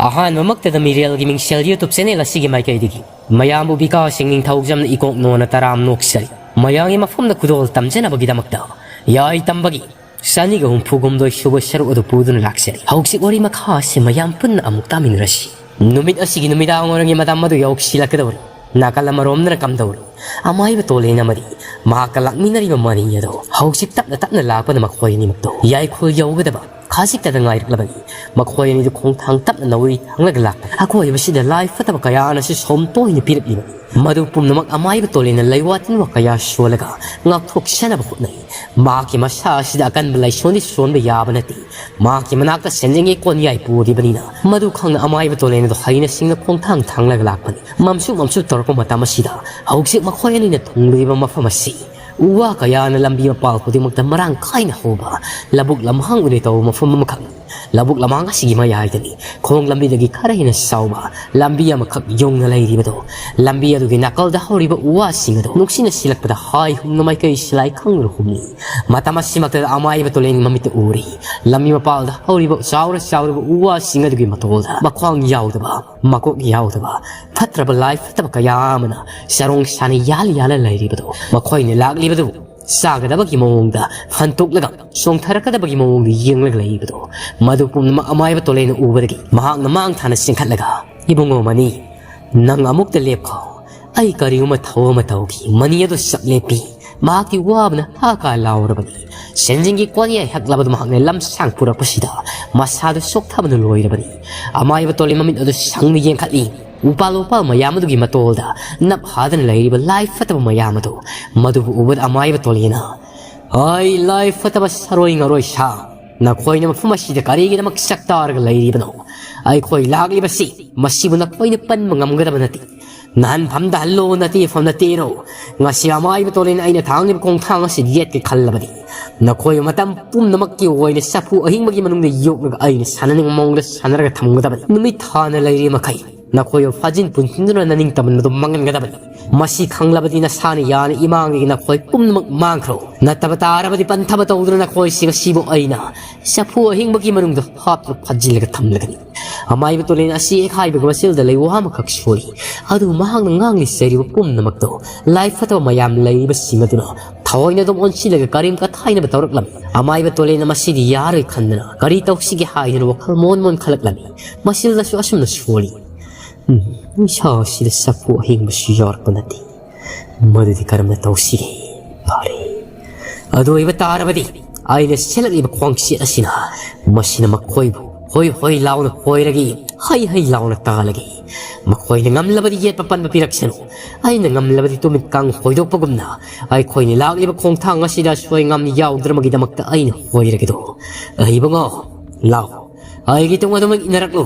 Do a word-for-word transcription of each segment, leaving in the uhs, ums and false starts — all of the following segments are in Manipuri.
ꯑꯍꯥꯟꯕꯃꯛꯇꯗ ꯃꯤꯔꯦꯜꯒꯤ ꯃꯤꯡꯁꯦꯜ YouTube channel ꯑꯁꯤꯒꯤ ꯃꯥꯏꯀꯩꯗꯒꯤ ꯃꯌꯥꯝꯕꯨ ꯕꯤꯀꯥꯁ ꯁꯤꯡ ꯅꯤꯡꯊꯧꯖꯝꯅ ꯏꯀꯣꯛ ꯅꯣꯟꯅ ꯇꯔꯥꯝ ꯅꯣꯛꯆꯔꯤ꯫ ꯃꯌꯥꯝꯒꯤ ꯃꯐꯝꯗ ꯈꯨꯗꯣꯜ ꯇꯝꯖꯅꯕꯒꯤꯗꯃꯛꯇ ꯌꯥꯏ ꯇꯝꯕꯒꯤ ꯆꯅꯤꯒ ꯍꯨꯝꯐꯨ ꯍꯨꯝꯗꯣꯏ ꯁꯨꯕ ꯁꯔꯨꯛ ꯑꯗꯨ ꯄꯨꯗꯨꯅ ꯂꯥꯛꯆꯔꯤ꯫ ꯍꯧꯖꯤꯛ ꯋꯥꯔꯤ ꯃꯈꯥ ꯑꯁꯤ ꯃꯌꯥꯝ ꯄꯨꯟꯅ ꯑꯃꯨꯛ ꯇꯥꯃꯤꯟꯅꯔꯁꯤ꯫ ꯅꯨꯃꯤꯠ ꯑꯁꯤꯒꯤ ꯅꯨꯃꯤꯗꯥꯡ ꯋꯥꯏꯔꯝꯒꯤ ꯃꯇꯝ ꯑꯗꯨ ꯌꯧꯁꯤꯜꯂꯛꯀꯗꯧꯔꯤ꯫ ꯅꯥꯀꯜ ꯑꯃꯔꯣꯝꯗꯅ ꯀꯝꯗꯧꯔꯤ? ꯑꯃꯥꯏꯕ ꯇꯣꯂꯦꯟ ꯑꯃꯗꯤ ꯃꯍꯥꯛꯀ ꯂꯥꯛꯃꯤꯟꯅꯔꯤꯕ ꯃꯅꯤ ꯑꯗꯣ ꯍꯧꯖꯤꯛ ꯇꯞꯅ ꯇꯞꯅ ꯂꯥꯛꯄꯅ ꯃꯈꯣꯏ ꯑꯅꯤꯃꯛꯇꯣ ꯌꯥꯏꯈꯨꯜ ꯌꯧꯒꯗꯕ ꯈꯖꯤꯛꯇꯗ ꯉꯥꯏꯔꯛꯂꯕꯅꯤ꯫ ꯃꯈꯣꯏ ꯑꯅꯤꯗꯨ ꯈꯣꯡꯊꯥꯡ ꯇꯞꯅ ꯅꯧꯔꯤ ꯊꯥꯡꯂꯒ ꯂꯥꯛꯄꯅꯤ꯫ ꯑꯀꯣꯏꯕꯁꯤꯗ ꯂꯥꯏ ꯐꯠꯇꯕ ꯀꯌꯥꯅꯁꯨ ꯁꯣꯝ ꯇꯣꯏꯅ ꯄꯤꯔꯛꯂꯤꯕꯅꯤ꯫ ꯃꯗꯨ ꯄꯨꯝꯅꯃꯛ ꯑꯃꯥꯏꯕ ꯇꯣꯂꯦꯟꯅ ꯂꯩꯋꯥ ꯇꯤꯟꯋꯥ ꯀꯌꯥ ꯁꯣꯜꯂꯒ ꯉꯥꯛꯊꯣꯛꯆꯅꯕ ꯍꯣꯠꯅꯩ꯫ ꯃꯍꯥꯛꯀꯤ ꯃꯁꯥ ꯑꯁꯤꯗ ꯑꯀꯟꯕ ꯂꯥꯏꯁꯣꯟꯗꯤ ꯁꯣꯟꯕ ꯌꯥꯕ ꯅꯠꯇꯦ꯫ ꯃꯍꯥꯛꯀꯤ ꯃꯅꯥꯛꯇ ꯁꯦꯟꯖꯦꯡꯒꯤ ꯀꯣꯟꯌꯥꯏ ꯄꯨꯔꯤꯕꯅꯤꯅ ꯃꯗꯨ ꯈꯪꯅ ꯑꯃꯥꯏꯕ ꯇꯣꯂꯦꯟ ꯑꯗꯨ ꯍꯩꯅ ꯁꯤꯡꯅ ꯈꯣꯡꯊꯥꯡ ꯊꯥꯡꯂꯒ ꯂꯥꯛꯄꯅꯤ꯫ ꯃꯝꯁꯨ ꯃꯝꯁꯨ ꯇꯧꯔꯛꯄ ꯃꯇꯝ ꯑꯁꯤꯗ ꯍꯧꯖꯤꯛ ꯃꯈꯣꯏ ꯑꯅꯤꯅ ꯊꯨꯡꯂꯤꯕ ꯃꯐꯝ ꯑꯁꯤ ꯎ ꯋꯥ ꯀꯌꯥꯅ ꯂꯝꯕꯤ ꯃꯄꯥꯜ ꯈꯨꯗꯤꯡꯃꯛꯇ ꯃꯔꯥꯡ ꯀꯥꯏꯅ ꯍꯧꯕ ꯂꯧꯕꯨꯛ ꯂꯝꯍꯥꯡ ꯑꯣꯏꯅ ꯇꯧꯕ ꯃꯐꯝ ꯑꯃꯈꯛꯅꯤ꯫ ꯂꯧꯕꯨꯛ ꯂꯝꯍꯥꯡ ꯑꯁꯤꯒꯤ ꯃꯌꯥꯏꯗꯅꯤ ꯈꯣꯡ ꯂꯝꯕꯤꯗꯒꯤ ꯈꯔ ꯍꯦꯟꯅ ꯆꯥꯎꯕ ꯂꯝꯕꯤ ꯑꯃꯈꯛ ꯌꯧꯅ ꯂꯩꯔꯤꯕꯗꯣ꯫ ꯂꯝꯕꯤ ꯑꯗꯨꯒꯤ ꯅꯥꯀꯜꯗ ꯍꯧꯔꯤꯕ ꯎ ꯋꯥꯁꯤꯡ ꯑꯗꯣ ꯅꯨꯡꯁꯤꯠꯅ ꯁꯤꯜꯂꯛꯄꯗ ꯍꯥꯏ ꯍꯨꯝꯅ ꯃꯥꯏꯀꯩ ꯁꯤꯂꯥꯏ ꯈꯪꯗꯅ ꯍꯨꯝꯂꯤ꯫ ꯃꯇꯝ ꯑꯁꯤꯃꯛꯇꯗ ꯑꯃꯥꯏꯕ ꯇꯣꯂꯦꯟ ꯃꯃꯤꯠꯇ ꯎꯔꯤ꯫ ꯂꯝꯕꯤ ꯃꯄꯥꯜꯗ ꯍꯧꯔꯤꯕ ꯆꯥꯎꯔ ꯆꯥꯎꯔꯕ ꯎ ꯋꯥꯁꯤꯡ ꯑꯗꯨꯒꯤ ꯃꯇꯣꯜꯗ ꯃꯈ꯭ꯋꯥꯡ ꯌꯥꯎꯗꯕ, ꯃꯀꯣꯛ ꯌꯥꯎꯗꯕ, ꯐꯠꯇ꯭ꯔꯕ ꯂꯥꯏ ꯐꯠꯇꯕ ꯀꯌꯥ ꯑꯃꯅ ꯆꯔꯣꯡ ꯁꯥꯅ ꯌꯥꯜ ꯌꯥꯜꯂ ꯂꯩꯔꯤꯕꯗꯨ, ꯃꯈꯣꯏꯅ ꯂꯥꯛꯂꯤꯕꯗꯨ ꯆꯥꯒꯗꯕꯒꯤ ꯃꯑꯣꯡꯗ ꯐꯟꯇꯣꯛꯂꯒ ꯆꯣꯡꯊꯔꯛꯀꯗꯕꯒꯤ ꯃꯑꯣꯡꯗ ꯌꯦꯡꯂꯒ ꯂꯩꯕꯗꯨ, ꯃꯗꯨ ꯄꯨꯝꯅꯃꯛ ꯑꯃꯥꯏꯕ ꯇꯣꯂꯦꯟꯅ ꯎꯕꯗꯒꯤ ꯃꯍꯥꯛꯅ ꯃꯥꯡ ꯊꯥꯅ ꯆꯦꯟꯈꯠꯂꯒ, "ꯏꯕꯨꯡꯉꯣ ꯃꯅꯤ, ꯅꯪ ꯑꯃꯨꯛꯇ ꯂꯦꯞꯈꯣ꯫ ꯑꯩ ꯀꯔꯤꯒꯨꯝꯕ ꯊꯧ ꯑꯃ ꯇꯧꯈꯤ꯫" ꯃꯅꯤ ꯑꯗꯨ ꯆꯞ ꯂꯦꯞꯄꯤ꯫ ꯃꯍꯥꯛꯇꯤ ꯋꯥꯕꯅ ꯍꯥ ꯀꯥ ꯂꯥꯎꯔꯕꯅꯤ꯫ ꯁꯦꯟꯖꯤꯡꯒꯤ ꯀꯣꯟꯌꯥꯏ ꯍꯛꯂꯕꯗꯨ ꯃꯍꯥꯛꯅ ꯂꯝꯁꯥꯡ ꯄꯨꯔꯛꯄꯁꯤꯗ ꯃꯁꯥꯗꯨ ꯆꯣꯛꯊꯕꯅ ꯂꯣꯏꯔꯕꯅꯤ꯫ ꯑꯃꯥꯏꯕ ꯇꯣꯂꯦꯟ ꯃꯃꯤꯠ ꯑꯗꯨ ꯁꯪꯅ ꯌꯦꯡꯈꯠꯂꯤ꯫ ꯎꯄꯥꯜ ꯋꯥꯄꯥꯜ ꯃꯌꯥꯝ ꯑꯗꯨꯒꯤ ꯃꯇꯣꯜꯗ ꯅꯞ ꯍꯥꯗꯅ ꯂꯩꯔꯤꯕ ꯂꯥꯏ ꯐꯠꯇꯕ ꯃꯌꯥꯝ ꯑꯗꯨ, ꯃꯗꯨꯕꯨ ꯎꯕꯗ ꯑꯃꯥꯏꯕ ꯇꯣꯂꯦꯟꯅ, "ꯍꯩ, ꯂꯥꯏ ꯐꯠꯇꯕ ꯁꯥꯔꯣꯏ ꯉꯥꯔꯣꯏ ꯁꯥ, ꯅꯈꯣꯏꯅ ꯃꯐꯝ ꯑꯁꯤꯗ ꯀꯔꯤꯒꯤꯗꯃꯛ ꯆꯥꯛ ꯇꯥꯔꯒ ꯂꯩꯔꯤꯕꯅꯣ? ꯑꯩꯈꯣꯏ ꯂꯥꯛꯂꯤꯕꯁꯤ ꯃꯁꯤꯕꯨ ꯅꯈꯣꯏꯅ ꯄꯟꯕ ꯉꯝꯒꯗꯕ ꯅꯠꯇꯦ꯫ ꯅꯍꯥꯟꯐꯝꯗ ꯍꯜꯂꯣ, ꯅꯇꯦꯐꯝ ꯅꯇꯦꯔꯣ꯫ ꯉꯁꯤ ꯑꯃꯥꯏꯕ ꯇꯣꯂꯦꯟ ꯑꯩꯅ ꯊꯥꯡꯂꯤꯕ ꯈꯣꯡꯊꯥꯡ ꯑꯁꯤ ꯌꯦꯠꯀꯦ ꯈꯜꯂꯕꯅꯤ꯫ ꯅꯈꯣꯏꯕꯨ ꯃꯇꯝ ꯄꯨꯝꯅꯃꯛꯀꯤ ꯑꯣꯏꯅ ꯆꯐꯨ ꯑꯍꯤꯡꯕꯒꯤ ꯃꯅꯨꯡꯗ ꯌꯣꯛꯂꯒ ꯑꯩꯅ ꯁꯥꯟꯅꯅꯤꯡꯕ ꯃꯑꯣꯡꯗ ꯁꯥꯟꯅꯔꯒ ꯊꯝꯒꯗꯕꯅꯤ꯫ ꯅꯨꯃꯤꯠ ꯊꯥꯅ ꯂꯩꯔꯤ ꯃꯈꯩ ꯅꯈꯣꯏꯕꯨ ꯐꯥꯖꯤꯟ ꯄꯨꯟꯁꯤꯟꯗꯨꯅ ꯅꯅꯤꯡꯇꯝꯕ ꯑꯗꯨ ꯃꯥꯡꯍꯟꯒꯗꯕꯅꯤ꯫ ꯃꯁꯤ ꯈꯪꯂꯕꯗꯤ ꯅꯁꯥꯅ ꯌꯥꯅ ꯏꯃꯥꯡꯗꯒꯤ ꯅꯈꯣꯏ ꯄꯨꯝꯅꯃꯛ ꯃꯥꯡꯈ꯭ꯔꯣ꯫ ꯅꯠꯇꯕ ꯇꯥꯔꯕꯗꯤ ꯄꯟꯊꯕ ꯇꯧꯗꯨꯅ ꯅꯈꯣꯏꯁꯤꯡ ꯑꯁꯤꯕꯨ ꯑꯩꯅ ꯆꯐꯨ ꯑꯍꯤꯡꯕꯒꯤ ꯃꯅꯨꯡꯗ ꯍꯥꯞꯇꯨꯅ ꯐꯥꯖꯤꯜꯂꯒ ꯊꯝꯂꯒꯅꯤ꯫ ꯑꯃꯥꯏꯕ ꯇꯣꯂꯦꯟ ꯑꯁꯤ ꯍꯦꯛ ꯍꯥꯏꯕꯒ ꯃꯆꯤꯜꯗ ꯂꯩꯋꯥ ꯑꯃꯈꯛ ꯁꯣꯜꯂꯤ꯫ ꯑꯗꯨꯕꯨ ꯃꯍꯥꯛꯅ ꯉꯥꯡꯂꯤ ꯆꯩꯔꯤꯕ ꯄꯨꯝꯅꯃꯛꯇꯣ ꯂꯥꯏ ꯐꯠꯇꯕ ꯃꯌꯥꯝ ꯂꯩꯔꯤꯕꯁꯤꯡ ꯑꯗꯨꯅ ꯊꯑꯣꯏꯅ ꯑꯗꯨꯝ ꯑꯣꯟꯁꯤꯜꯂꯒ ꯀꯔꯦꯝ ꯀꯊꯥꯏꯅꯕ ꯇꯧꯔꯛꯂꯝꯃꯤ꯫ ꯑꯃꯥꯏꯕ ꯇꯣꯂꯦꯟꯅ ꯃꯁꯤꯗꯤ ꯌꯥꯔꯣꯏ ꯈꯟꯗꯅ ꯀꯔꯤ ꯇꯧꯁꯤꯒꯦ ꯍꯥꯏꯗꯨꯅ ꯋꯥꯈꯜ ꯃꯣꯟ ꯃꯣꯟ ꯈꯜꯂꯛꯂꯝꯃꯤ꯫ ꯃꯆꯤꯜꯗꯁꯨ ꯑꯁꯨꯝꯅ ꯁꯣꯜꯂꯤ꯫ "ꯎꯝ, ꯏꯁꯥ ꯑꯁꯤꯗ ꯆꯐꯨ ꯑꯍꯤꯡꯕꯁꯨ ꯌꯥꯎꯔꯛꯄ ꯅꯠꯇꯦ꯫ ꯃꯗꯨꯗꯤ ꯀꯔꯝꯅ ꯇꯧꯁꯤꯒꯦ? ꯐꯔꯦ, ꯑꯗꯨ ꯑꯣꯏꯕ ꯇꯥꯔꯕꯗꯤ ꯑꯩꯅ ꯁꯦꯠꯂꯛꯂꯤꯕ ꯈ꯭ꯋꯥꯡꯆꯦꯠ ꯑꯁꯤꯅ ꯃꯁꯤꯅ ꯃꯈꯣꯏꯕꯨ ꯍꯣꯏ ꯍꯣꯏ ꯂꯥꯎꯅ ꯍꯣꯏꯔꯒꯦ, ꯍꯩ ꯍꯩ ꯂꯥꯎꯅ ꯇꯥꯜꯂꯒꯦ꯫ ꯃꯈꯣꯏꯅ ꯉꯝꯂꯕꯗꯤ ꯌꯦꯠꯄ ꯄꯟꯕ ꯄꯤꯔꯛꯁꯅꯨ, ꯑꯩꯅ ꯉꯝꯂꯕꯗꯤ ꯇꯨꯃꯤꯠ ꯀꯥꯡ ꯍꯣꯏꯗꯣꯛꯄꯒꯨꯝꯅ ꯑꯩꯈꯣꯏꯅ ꯂꯥꯛꯂꯤꯕ ꯈꯣꯡꯊꯥꯡ ꯑꯁꯤꯗ ꯑꯁꯣꯏ ꯑꯉꯥꯝ ꯌꯥꯎꯗ꯭ꯔꯃꯒꯤꯗꯃꯛꯇ ꯑꯩꯅ ꯍꯣꯏꯔꯒꯦꯗꯣ꯫ ꯑꯍꯩꯕꯉꯣ, ꯂꯥꯎ, ꯑꯩꯒꯤ ꯇꯨꯡ ꯑꯗꯨꯃꯛ ꯏꯟꯅꯔꯛꯂꯨ꯫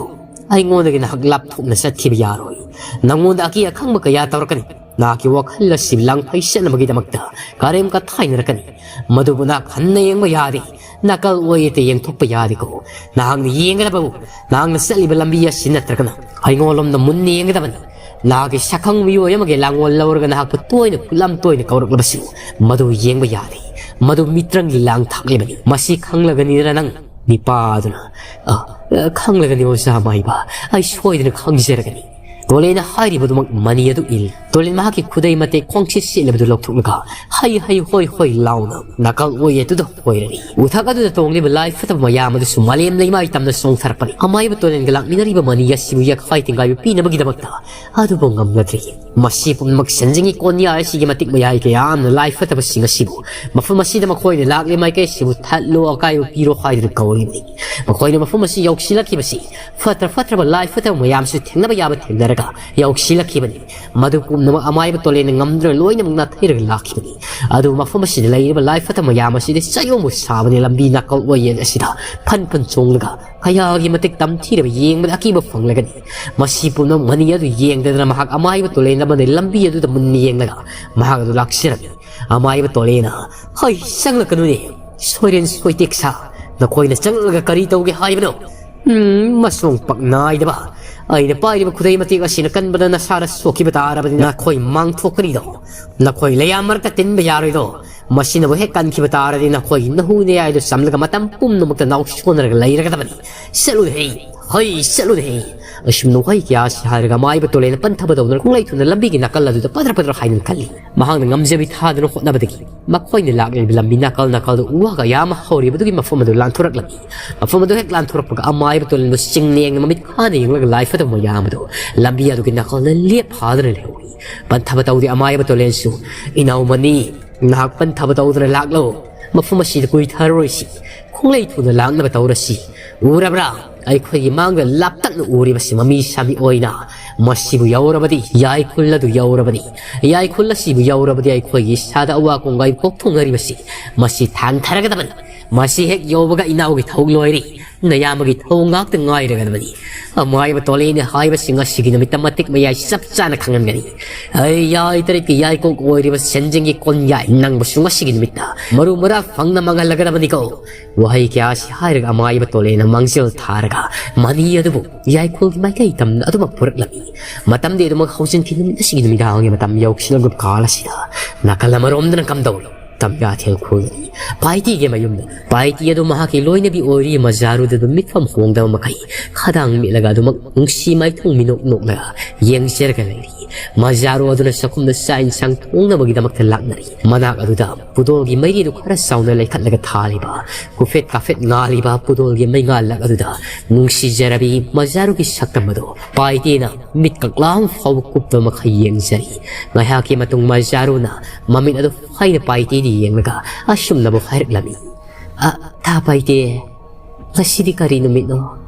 ꯑꯩꯉꯣꯟꯗꯒꯤ ꯅꯍꯥꯛ ꯂꯥꯞꯊꯣꯛꯅ ꯆꯠꯈꯤꯕ ꯌꯥꯔꯣꯏ꯫ ꯅꯉꯣꯟꯗ ꯑꯀꯤ ꯑꯈꯪꯕ ꯀꯌꯥ ꯇꯧꯔꯛꯀꯅꯤ꯫ ꯅꯍꯥꯛꯀꯤ ꯋꯥꯈꯜ ꯑꯁꯤ ꯂꯥꯡꯐꯩ ꯆꯠꯅꯕꯒꯤꯗꯃꯛꯇ ꯀꯔꯦꯝ ꯀꯊꯥꯏꯅꯔꯛꯀꯅꯤ꯫ ꯃꯗꯨꯕꯨ ꯅꯍꯥꯛ ꯍꯟꯅ ꯌꯦꯡꯕ ꯌꯥꯗꯦ꯫ ꯅꯥꯀꯜ ꯑꯣꯏ ꯑꯇꯩ ꯌꯦꯡꯊꯣꯛꯄ ꯌꯥꯗꯦꯀꯣ꯫ ꯅꯍꯥꯛꯅ ꯌꯦꯡꯒꯗꯕꯕꯨ ꯅꯍꯥꯛꯅ ꯆꯠꯂꯤꯕ ꯂꯝꯕꯤ ꯑꯁꯤ ꯅꯠꯇ꯭ꯔꯒꯅ ꯑꯩꯉꯣꯟꯂꯣꯝꯗ ꯃꯨꯟꯅ ꯌꯦꯡꯒꯗꯕꯅꯤ꯫ ꯅꯍꯥꯛꯀꯤ ꯁꯛꯈꯪ ꯃꯤꯑꯣꯏ ꯑꯃꯒꯤ ꯂꯥꯡꯑꯣꯜ ꯂꯧꯔꯒ ꯅꯍꯥꯛꯄꯨ ꯇꯣꯏꯅ ꯈꯨꯠꯂꯝ ꯇꯣꯏꯅ ꯀꯧꯔꯛꯂꯕꯁꯨ ꯃꯗꯨ ꯌꯦꯡꯕ ꯌꯥꯗꯦ꯫ ꯃꯗꯨ ꯃꯤꯇ꯭ꯔꯪꯒꯤ ꯂꯥꯡ ꯊꯥꯛꯂꯤꯕꯅꯤ꯫ ꯃꯁꯤ ꯈꯪꯂꯒꯅꯤꯗꯅ ꯅꯪ ꯅꯤꯄꯥꯗꯨꯅ, "ꯑ, ꯑ, ꯈꯪꯂꯒꯅꯤ ꯑꯣꯖꯥ ꯃꯥꯏꯕ, ꯑꯩ ꯁꯣꯏꯗꯅ ꯈꯪꯖꯔꯒꯅꯤ"꯫ ꯇꯣꯂꯦꯟꯅ ꯍꯥꯏꯔꯤꯕꯗꯨꯃꯛ ꯃꯅꯤ ꯑꯗꯨ ꯏꯜ꯫ ꯇꯣꯂꯦꯟ ꯃꯍꯥꯛꯀꯤ ꯈꯨꯗꯩ ꯃꯇꯦꯛ ꯈꯣꯡꯆꯦꯠ ꯁꯦꯠꯂꯤꯕꯗꯨ ꯂꯧꯊꯣꯛꯂꯒ ꯍꯩ ꯍꯩ ꯍꯣꯏ ꯍꯣꯏ ꯂꯥꯎꯅ ꯅꯥꯀꯜ ꯑꯣꯏ ꯑꯗꯨꯗ ꯍꯣꯏꯔꯅꯤ꯫ ꯎꯊꯛ ꯑꯗꯨꯗ ꯇꯣꯡꯂꯤꯕ ꯂꯥꯏ ꯐꯠꯇꯕ ꯃꯌꯥꯝ ꯑꯗꯨꯁꯨ ꯃꯥꯂꯦꯝ ꯂꯩꯃꯥꯏ ꯇꯝꯅ ꯆꯣꯡꯊꯔꯛꯄꯅꯤ꯫ ꯑꯃꯥꯏꯕ ꯇꯣꯂꯦꯟꯒ ꯂꯥꯛꯃꯤꯟꯅꯔꯤꯕ ꯃꯅꯤ ꯑꯁꯤꯕꯨ ꯌꯦꯛꯈꯥꯏ ꯇꯤꯡꯒꯥꯏꯕ ꯄꯤꯅꯕꯒꯤꯗꯃꯛꯇ ꯑꯗꯨꯕꯨ ꯉꯝꯂꯗ꯭ꯔꯤ꯫ ꯃꯁꯤ ꯄꯨꯝꯅꯃꯛ ꯁꯦꯟꯖꯤꯡꯒꯤ ꯀꯣꯟꯌꯥ ꯑꯁꯤꯒꯤ ꯃꯇꯤꯛ ꯃꯌꯥꯏ ꯀꯌꯥ ꯑꯃꯅ ꯂꯥꯏ ꯐꯠꯇꯕꯁꯤꯡ ꯑꯁꯤꯕꯨ ꯃꯐꯝ ꯑꯁꯤꯗ ꯃꯈꯣꯏꯅ ꯂꯥꯛꯂꯤ ꯃꯥꯏꯀꯩ ꯑꯁꯤꯕꯨ ꯊꯠꯂꯣ, ꯑꯀꯥꯏꯕ ꯄꯤꯔꯣ ꯍꯥꯏꯗꯨꯅ ꯀꯧꯔꯤꯕꯅꯤ꯫ ꯃꯈꯣꯏꯅ ꯃꯐꯝ ꯑꯁꯤ ꯌꯧꯁꯤꯜꯂꯛꯈꯤꯕꯁꯤ ꯐꯠꯇ꯭ꯔ ꯐꯠꯇ꯭ꯔꯕ ꯂꯥꯏ ꯐꯠꯇꯕ ꯃꯌꯥꯝꯁꯨ ꯊꯦꯡꯅꯕ ꯌꯥꯕ ꯊꯦꯡꯅꯔꯒ ꯌꯧꯁꯤꯜꯂꯛꯈꯤꯕꯅꯤ꯫ ꯃꯗꯨ ꯄꯨꯝꯅꯃꯛ ꯑꯃꯥꯏꯕ ꯇꯣꯂꯦꯟꯅ ꯉꯝꯗꯨꯅ ꯂꯣꯏꯅꯃꯛ ꯅꯥꯊꯩꯔꯒ ꯂꯥꯛꯈꯤꯕꯅꯤ꯫ ꯑꯗꯨꯕꯨ ꯃꯐꯝ ꯑꯁꯤꯗ ꯂꯩꯔꯤꯕ ꯂꯥꯏ ꯐꯠꯇꯕ ꯃꯌꯥꯝ ꯑꯁꯤꯗ ꯆꯌꯣꯡꯕ ꯁꯥꯕꯅꯤ꯫ ꯂꯝꯕꯤ ꯅꯥꯀꯜ ꯑꯣꯏꯌꯦ ꯑꯁꯤꯗ ꯐꯟ ꯐꯟ ꯆꯣꯡꯂꯒ ꯀꯌꯥꯒꯤ ꯃꯇꯤꯛ ꯇꯝꯊꯤꯔꯕ ꯌꯦꯡꯕꯗ ꯑꯀꯤꯕ ꯐꯪꯂꯒꯅꯤ꯫ ꯃꯁꯤ ꯄꯨꯝꯅꯃꯛ ꯃꯅꯤ ꯑꯗꯨ ꯌꯦꯡꯗꯗꯅ ꯃꯍꯥꯛ ꯑꯃꯥꯏꯕ ꯇꯣꯂꯦꯟ ꯑꯃꯗꯤ ꯂꯝꯕꯤ ꯑꯗꯨꯗ ꯃꯨꯟꯅ ꯌꯦꯡꯂꯒ ꯃꯍꯥꯛ ꯑꯗꯨ ꯂꯥꯛꯆꯔꯝꯃꯤ꯫ ꯑꯃꯥꯏꯕ ꯇꯣꯂꯦꯟꯅ, "ꯍꯩ, ꯆꯪꯂꯛꯀꯅꯨꯅꯦ, ꯁꯣꯏꯔꯦꯟ ꯁꯣꯏꯇꯦꯛ ꯁꯥ, ꯅꯈꯣꯏꯅ ꯆꯪꯂꯛꯂꯒ ꯀꯔꯤ ꯇꯧꯒꯦ ꯍꯥꯏꯕꯅꯣ? ꯎꯝ, ꯃꯁꯣꯡ ꯄꯛ ꯅꯥꯏꯗꯕ, ꯑꯩꯅ ꯄꯥꯏꯔꯤꯕ ꯈꯨꯗꯩ ꯃꯇꯦꯛ ꯑꯁꯤꯅ ꯀꯟꯕꯗ ꯅꯁꯥꯗ ꯁꯣꯛꯈꯤꯕ ꯇꯥꯔꯕꯗꯤ ꯅꯈꯣꯏ ꯃꯥꯡꯊꯣꯛꯀꯅꯤꯗꯣ, ꯅꯈꯣꯏ ꯂꯩꯌꯥꯝ ꯃꯔꯛꯇ ꯇꯤꯟꯕ ꯌꯥꯔꯣꯏꯗꯣ꯫ ꯃꯁꯤꯅꯕꯨ ꯍꯦꯛ ꯀꯟꯈꯤꯕ ꯇꯥꯔꯗꯤ ꯅꯈꯣꯏꯒꯤ ꯅꯍꯨ ꯅꯌꯥꯏꯗꯨ ꯆꯝꯂꯒ ꯃꯇꯝ ꯄꯨꯝꯅꯃꯛꯇ ꯅꯥꯎꯁꯣꯟꯅꯔꯒ ꯂꯩꯔꯒꯗꯕꯅꯤ꯫ ꯆꯠꯂꯨ ꯍꯦ, "ꯍꯩ, ꯆꯠꯂꯨꯅꯦꯍꯦ!" ꯑꯁꯨꯝꯅ ꯋꯥꯍꯩ ꯀꯌꯥꯁꯤ ꯍꯥꯏꯔꯒ ꯑꯃꯥꯏꯕ ꯇꯣꯂꯦꯟꯅ ꯄꯟꯊꯕ ꯇꯧꯗꯨꯅ ꯈꯣꯡꯂꯩ ꯊꯨꯅ ꯂꯝꯕꯤꯒꯤ ꯅꯥꯀꯜ ꯑꯗꯨꯗ ꯄꯗ꯭ꯔ ꯄꯗ꯭ꯔ ꯍꯥꯏꯗꯨꯅ ꯈꯜꯂꯤ꯫ ꯃꯍꯥꯛꯅ ꯉꯝꯖꯕꯤ ꯊꯥꯗꯨꯅ ꯍꯣꯠꯅꯕꯗꯒꯤ ꯃꯈꯣꯏꯅ ꯂꯥꯛꯂꯤꯕ ꯂꯝꯕꯤ ꯅꯥꯀꯜ ꯅꯥꯀꯜꯗ ꯎ ꯋꯥ ꯀꯌꯥ ꯑꯃ ꯍꯧꯔꯤꯕꯗꯨꯒꯤ ꯃꯐꯝ ꯑꯗꯨ ꯂꯥꯟꯊꯣꯔꯛꯂꯝꯃꯤ꯫ ꯃꯐꯝ ꯑꯗꯨ ꯍꯦꯛ ꯂꯥꯟꯊꯣꯔꯛꯄꯒ ꯑꯃꯥꯏꯕ ꯇꯣꯂꯦꯟꯕꯨ ꯆꯤꯡꯅ ꯌꯦꯡꯅ ꯃꯃꯤꯠ ꯈꯥꯅ ꯌꯦꯡꯂꯒ ꯂꯥꯏ ꯐꯠꯇꯕ ꯃꯌꯥꯝ ꯑꯗꯨ ꯂꯝꯕꯤ ꯑꯗꯨꯒꯤ ꯅꯥꯀꯜꯗ ꯂꯦꯞ ꯐꯥꯗꯨꯅ ꯂꯩꯍꯧꯏ꯫ ꯄꯟꯊꯕ ꯇꯧꯗꯦ ꯑꯃꯥꯏꯕ ꯇꯣꯂꯦꯟꯁꯨ꯫ "ꯏꯅꯥꯎꯃꯅꯤ, ꯅꯍꯥꯛ ꯄꯟꯊꯕ ꯇꯧꯗꯨꯅ ꯂꯥꯛꯂꯣ꯫ ꯃꯐꯝ ꯑꯁꯤꯗ ꯀꯨꯏꯊꯔꯔꯣꯏꯁꯤ꯫ ꯈꯣꯡꯂꯩ ꯊꯨꯅ ꯂꯥꯛꯅꯕ ꯇꯧꯔꯁꯤ꯫ ꯎꯔꯕ꯭ꯔꯥ? ꯑꯩꯈꯣꯏꯒꯤ ꯃꯥꯡꯗ ꯂꯥꯞꯇꯛꯅ ꯎꯔꯤꯕꯁꯤ ꯃꯃꯤ ꯁꯥꯃꯤ ꯑꯣꯏꯅ ꯃꯁꯤꯕꯨ ꯌꯧꯔꯕꯗꯤ, ꯌꯥꯏꯈꯨꯜ ꯑꯗꯨ ꯌꯧꯔꯕꯗꯤ, ꯌꯥꯏꯈꯨꯜ ꯑꯁꯤꯕꯨ ꯌꯧꯔꯕꯗꯤ ꯑꯩꯈꯣꯏꯒꯤ ꯏꯁꯥꯗ ꯑꯋꯥ ꯀꯣꯡꯒꯥꯏ ꯀꯣꯛꯊꯨꯡꯅꯔꯤꯕꯁꯤ ꯃꯁꯤ ꯊꯥꯡꯊꯔꯒꯗꯕꯅꯤ꯫ ꯃꯁꯤ ꯍꯦꯛ ꯌꯧꯕꯒ ꯏꯅꯥꯎꯒꯤ ꯊꯧ ꯂꯣꯏꯔꯦ꯫ ꯅꯌꯥꯝꯕꯒꯤ ꯊꯧ ꯉꯥꯛꯇ ꯉꯥꯏꯔꯒꯗꯕꯅꯤ꯫ ꯑꯃꯥꯏꯕ ꯇꯣꯂꯦꯅ ꯍꯥꯏꯕꯁꯤ ꯉꯁꯤꯒꯤ ꯅꯨꯃꯤꯠꯇ ꯃꯇꯤꯛ ꯃꯌꯥꯏ ꯆꯞ ꯆꯥꯅ ꯈꯪꯍꯟꯒꯅꯤ꯫ ꯑꯩ ꯌꯥꯏ ꯇꯔꯦꯠꯀꯤ ꯌꯥꯏꯀꯣꯛ ꯑꯣꯏꯔꯤꯕ ꯁꯦꯟꯖꯦꯡꯒꯤ ꯀꯣꯟꯌꯥꯏ ꯅꯪꯕꯨꯁꯨ ꯉꯁꯤꯒꯤ ꯅꯨꯃꯤꯠꯇ ꯃꯔꯨ ꯃꯔꯥꯡ ꯐꯪꯅ ꯃꯥꯡꯍꯜꯂꯒꯗꯕꯅꯤꯀꯣ꯫" ꯋꯥꯍꯩ ꯀꯌꯥꯁꯤ ꯍꯥꯏꯔꯒ ꯑꯃꯥꯏꯕ ꯇꯣꯂꯦꯅ ꯃꯥꯡꯖꯤꯜ ꯊꯥꯔꯒ ꯃꯅꯤ ꯑꯗꯨꯕꯨ ꯌꯥꯏꯈꯨꯜꯒꯤ ꯃꯥꯏꯀꯩ ꯇꯝꯅ ꯑꯗꯨꯃꯛ ꯄꯨꯔꯛꯂꯝꯃꯤ꯫ ꯃꯇꯝꯗꯤ ꯑꯗꯨꯃꯛ ꯍꯧꯖꯤꯟꯈꯤ꯫ ꯅꯨꯃꯤꯠ ꯑꯁꯤꯒꯤ ꯅꯨꯃꯤꯗꯥꯡꯒꯤ ꯃꯇꯝ ꯌꯧꯁꯤꯜꯂꯛꯂꯕ ꯀꯥꯜ ꯑꯁꯤꯗ ꯅꯥꯀꯜ ꯑꯃꯔꯣꯝꯗꯅ ꯀꯝꯗꯧꯔꯤ? ꯇꯝꯌꯥꯊꯦꯜ ꯈꯨꯜꯒꯤ ꯄꯥꯏꯇꯤꯒꯤ ꯃꯌꯨꯝꯗ ꯄꯥꯏꯇꯤ ꯑꯗꯨ ꯃꯍꯥꯛꯀꯤ ꯂꯣꯏꯅꯕꯤ ꯑꯣꯏꯔꯤ ꯃꯖꯥꯔꯨꯗ ꯑꯗꯨꯝ ꯃꯤꯠꯐꯝ ꯍꯣꯡꯗꯕ ꯃꯈꯩ ꯈꯗꯥꯡ ꯃꯦꯠꯂꯒ ꯑꯗꯨꯃꯛ ꯅꯨꯡꯁꯤ ꯃꯥꯏꯊꯣꯡ ꯃꯤꯅꯣꯛ ꯅꯣꯛꯂꯒ ꯌꯦꯡꯖꯔꯒ ꯂꯩꯔꯤ꯫ ꯃꯖꯥꯔꯨ ꯑꯗꯨꯅ ꯆꯥꯛꯈꯨꯝꯗ ꯆꯥꯛ ꯏꯟꯁꯥꯡ ꯊꯣꯡꯅꯕꯒꯤꯗꯃꯛꯇ ꯂꯥꯛꯅꯔꯤ꯫ ꯃꯅꯥꯛ ꯑꯗꯨꯗ ꯄꯨꯗꯣꯜꯒꯤ ꯃꯩꯔꯤꯗꯨ ꯈꯔ ꯆꯥꯎꯅ ꯂꯩꯈꯠꯂꯒ ꯊꯥꯜꯂꯤꯕ, ꯀꯨꯐꯦꯠ ꯀꯥꯐꯦꯠ ꯉꯥꯜꯂꯤꯕ ꯄꯨꯗꯣꯜꯒꯤ ꯃꯩꯉꯥꯜꯂꯛ ꯑꯗꯨꯗ ꯅꯨꯡꯁꯤꯖꯔꯕꯤ ꯃꯖꯥꯔꯨꯒꯤ ꯁꯛꯇꯝ ꯑꯗꯨ ꯄꯥꯏꯇꯦꯅ ꯃꯤꯠ ꯀꯛꯂꯥꯡ ꯐꯥꯎꯕ ꯀꯨꯞꯇꯕ ꯃꯈꯩ ꯌꯦꯡꯖꯔꯤ꯫ ꯉꯥꯏꯍꯥꯛꯀꯤ ꯃꯇꯨꯡ ꯃꯖꯥꯔꯨꯅ ꯃꯃꯤꯠ ꯑꯗꯨ ꯐꯩꯅ ꯄꯥꯏꯇꯦꯗ ꯌꯦꯡꯂꯒ ꯑꯁꯨꯝꯅꯕꯨ ꯍꯥꯏꯔꯛꯂꯝꯃꯤ꯫ "ꯑ, ꯇꯥ ꯄꯥꯏꯇꯦ, ꯉꯁꯤꯗꯤ ꯀꯔꯤ ꯅꯨꯃꯤꯠꯅꯣ?